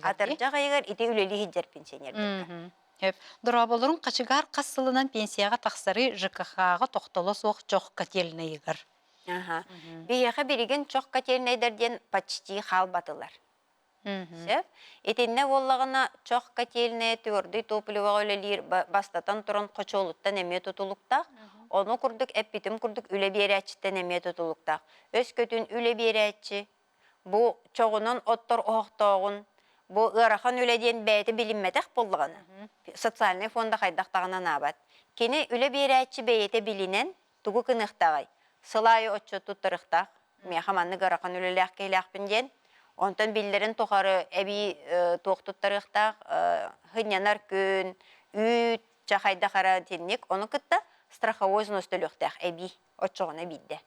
Атырдьах ыйыгар ити үлэлии сылдьар пенсионердарга. Сөп. Дорооболорун хачыгаар хас сылынан пенсияҕа тахсары ЖКХ-ҕа тохтоло суох чох котельнайыгар. Биһиэхэ билигин чох котельнайдар диэн почти хаалбатылар. Сөп. Итиннэ буоллаҕына чох котельная твердый топливоҕа үлэлиир бастатан туран хочуолуттан эмиэ тутулуктаах. Ону курдук эппитим курдук үлэ биэрээччиттэн эмиэ тутулуктаах. Өскөтүн үлэ биэрээччи бу чоҕунан оттор оһохтооҕун бу ыарахан үлэ диэн бэйэтэ билиммэтэх буоллаҕына социальнай фонда хайдах даҕаны анаабат. Кини үлэ биэрээччи бэйэтэ билинэн тугу гыныахтааҕый? Сыл аайы отчуот туттарыахтаах. Миэхэ маннык ыарахан үлэлээх киһилээхпин диэн. Онтон биллэрин тухары эбии туох туттарыахтаах сынньанар күн, үүт, чэ хайдах эрэ итинник. Ону кытта страховой взнос төлүөхтээх эбии. Оччоҕуна биирдэ.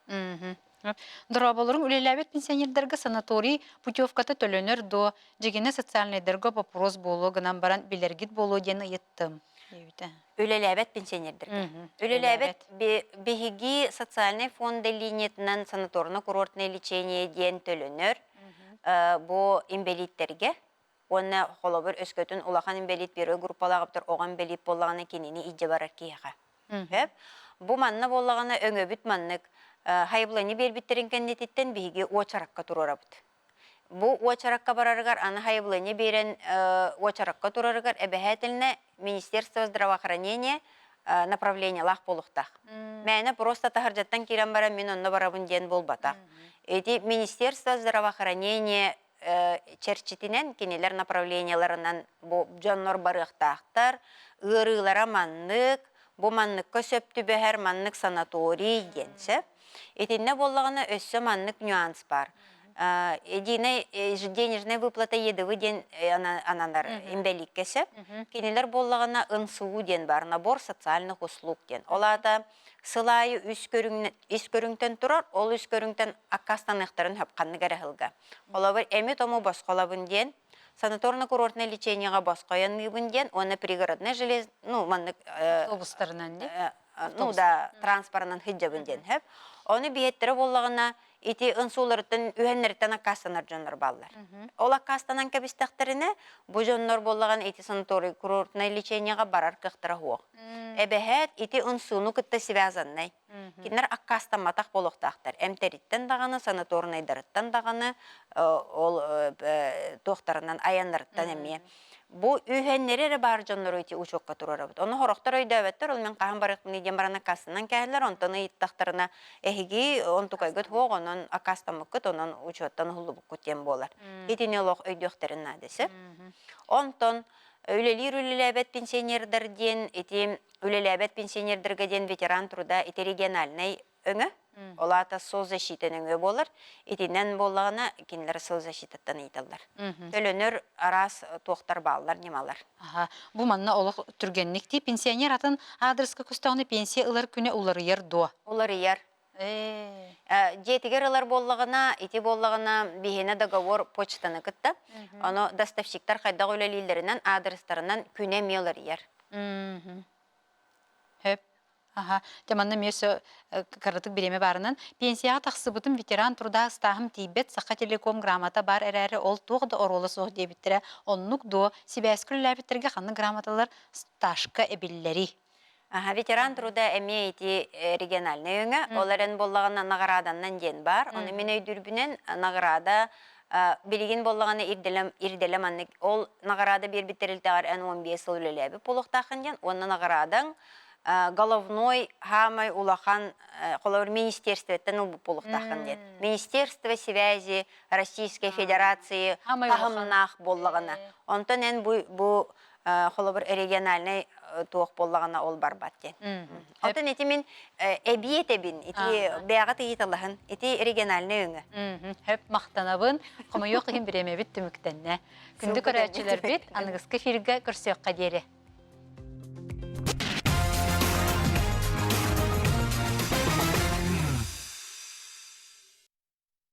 Дорооболоруҥ үлэлээбит пенсионердарга санаторий путевката төлөнөр дуо? Дьигинэ социальнайдарга вопрос буолуо гынан баран билэргит буолуо диэн ыйыттым. Диэбитэ. Үлэлээбэт пенсионердарга. Үлэлээбэт биһиги социальный фонда линиятынан санаторно-курортное лечение диэн төлөнөр. Бу инбэлииттэргэ уонна холобур өскөтүн улахан инбэлиит первой группалаах эбэтэр оҕо инбэлиит буоллаҕына кинини илдьэ барар киһиэхэ. Сөп. Бу манна буоллаҕына өҥөбүт маннык хайбыланы биэрбиттэрин кэннититтэн биһиги уочаракка туруорабыт. Бу уочаракка барарыгар аны хайбыланы биэрэн уочаракка турарыгар эбэһээтэлинэ Министерство здравоохранения направлениелаах буолуохтаах. Мээнэ просто таһырдьаттан киирэн баран мин онно барабын диэн буолбатах. Ити Министерство здравоохранения чэрчитинэн кинилэр направлениеларынан бу дьоннор барыахтаахтар, ыарыылара маннык, бу манныкка сөп түбэһэр маннык санаторий диэн сөп. Итиннэ буоллаҕына өссө маннык нюанс баар. Единая денежная выплата ЕДВ диэн ананар инбэлииккэ сөп. Кинилэр буоллаҕына НСУ диэн бар, набор социальных услуг диэн. Ол аата сыл аайы үс көрүҥ ис көрүҥтэн турар, ол үс көрүҥтэн аккаастаныахтарын сөп ханнык эрэ сылга. Холобур, эми-тому босхолобун диэн, санаторно-курортное лечениеҕа босхойонныыбын диэн уонна пригородный желез, ну, маннык Автобустарынан дии? ну да, транспорынан сылдьабын диэн сөп. Ону биһиэттэрэ буоллаҕына, ити ынсууларыттан үһэннэриттэн аккаастанар дьоннор бааллар. Ол аккаастанан кэбистэхтэринэ, бу дьоннор буоллаҕына ити санаторий курортное лечениеҕа барар кыахтара суох. Эбэһээт ити ынсууну кытта связаннай. Кинилэр аккаастамматах буолуохтаахтар. Эмтэриттэн даҕаны, санаторнайдарыттан даҕаны, ол туохтарынан айаннарыттан эмиэ. Бу үһэннэри эрэ баар дьоннору ити учуокка туруорабыт. Ону сорохтор өйдөөбөттөр, ол мин хаһан барыахпыный диэн баран аккаастанан кээһэллэр, онтон ыйыттахтарына эһиги онтукайгыт суох, онон аккаастаммыккыт, онон учуоттан уһуллубуккут диэн буолар. Итини олох өйдүөхтэрин наадасы. Онтон үлэлиир үлэлээбэт пенсионердар диэн ити үлэлээбэт пенсионердарга диэн ветеран труда ити региональнай өҥө, ол аата соцзащита нөҥүө буолар. Итинэн буоллаҕына кинилэр соцзащитаттан ыйыталлар. Төлөнөр араас туохтар бааллар, ньымалар. Аха. Бу манна олох түргэнник дии. Пенсионер атын аадырыска көстөҕүнэ пенсия ылар күнэ уларыйар дуо? Уларыйар. Дьиэтигэр ылар буоллаҕына, ити буоллаҕына биһиэнэ договор почтаны кытта. Ону доставщиктар хайдах үлэлииллэринэн, аадырыстарынан күнэ эмиэ уларыйар. Хөп. Аха. Дьэ манна эмиэ өссө кыратык бириэмэ баарынан пенсияҕа тахсыбытым ветеран труда ыстааһым тиийбэт Сахателеком грамота баар эрээри ол туох да оруола суох диэбиттэрэ оннук дуо сибээскэ үлэлээбиттэргэ ханнык грамоталар стажка эбиллэрий Аха, ветеран труда эмиэ ити региональнай өҥө, ол эрэн буоллаҕына наҕарааданнан диэн баар. Ону мин өйдүүрбүнэн наҕараада билигин буоллаҕына ирдэлэм ирдэлэ маннык ол наҕараада биэрбит тэрилтэҕэр эн 15 сыл үлэлээбит буолуохтааххын диэн уонна наҕараадаҥ головной хаамай улахан холобур министерствоттан ылбыт буолуохтааххын диэн. Министерство связи Российской Федерации таһымнаах буоллаҕына. Онтон эн бу бу холобур региональнай туох буоллаҕына ол барбат диэн. Оттон ити мин эбии этэбин, ити бэйэҕэ ыйыталаһын, ити региональнай өҥө. Хөп махтанабын. Хомойуох иһин бириэмэбит түмүктэннэ. Күндү көрөөччүлэрбит аныгыскы эфиргэ көрсүөххэ диэри.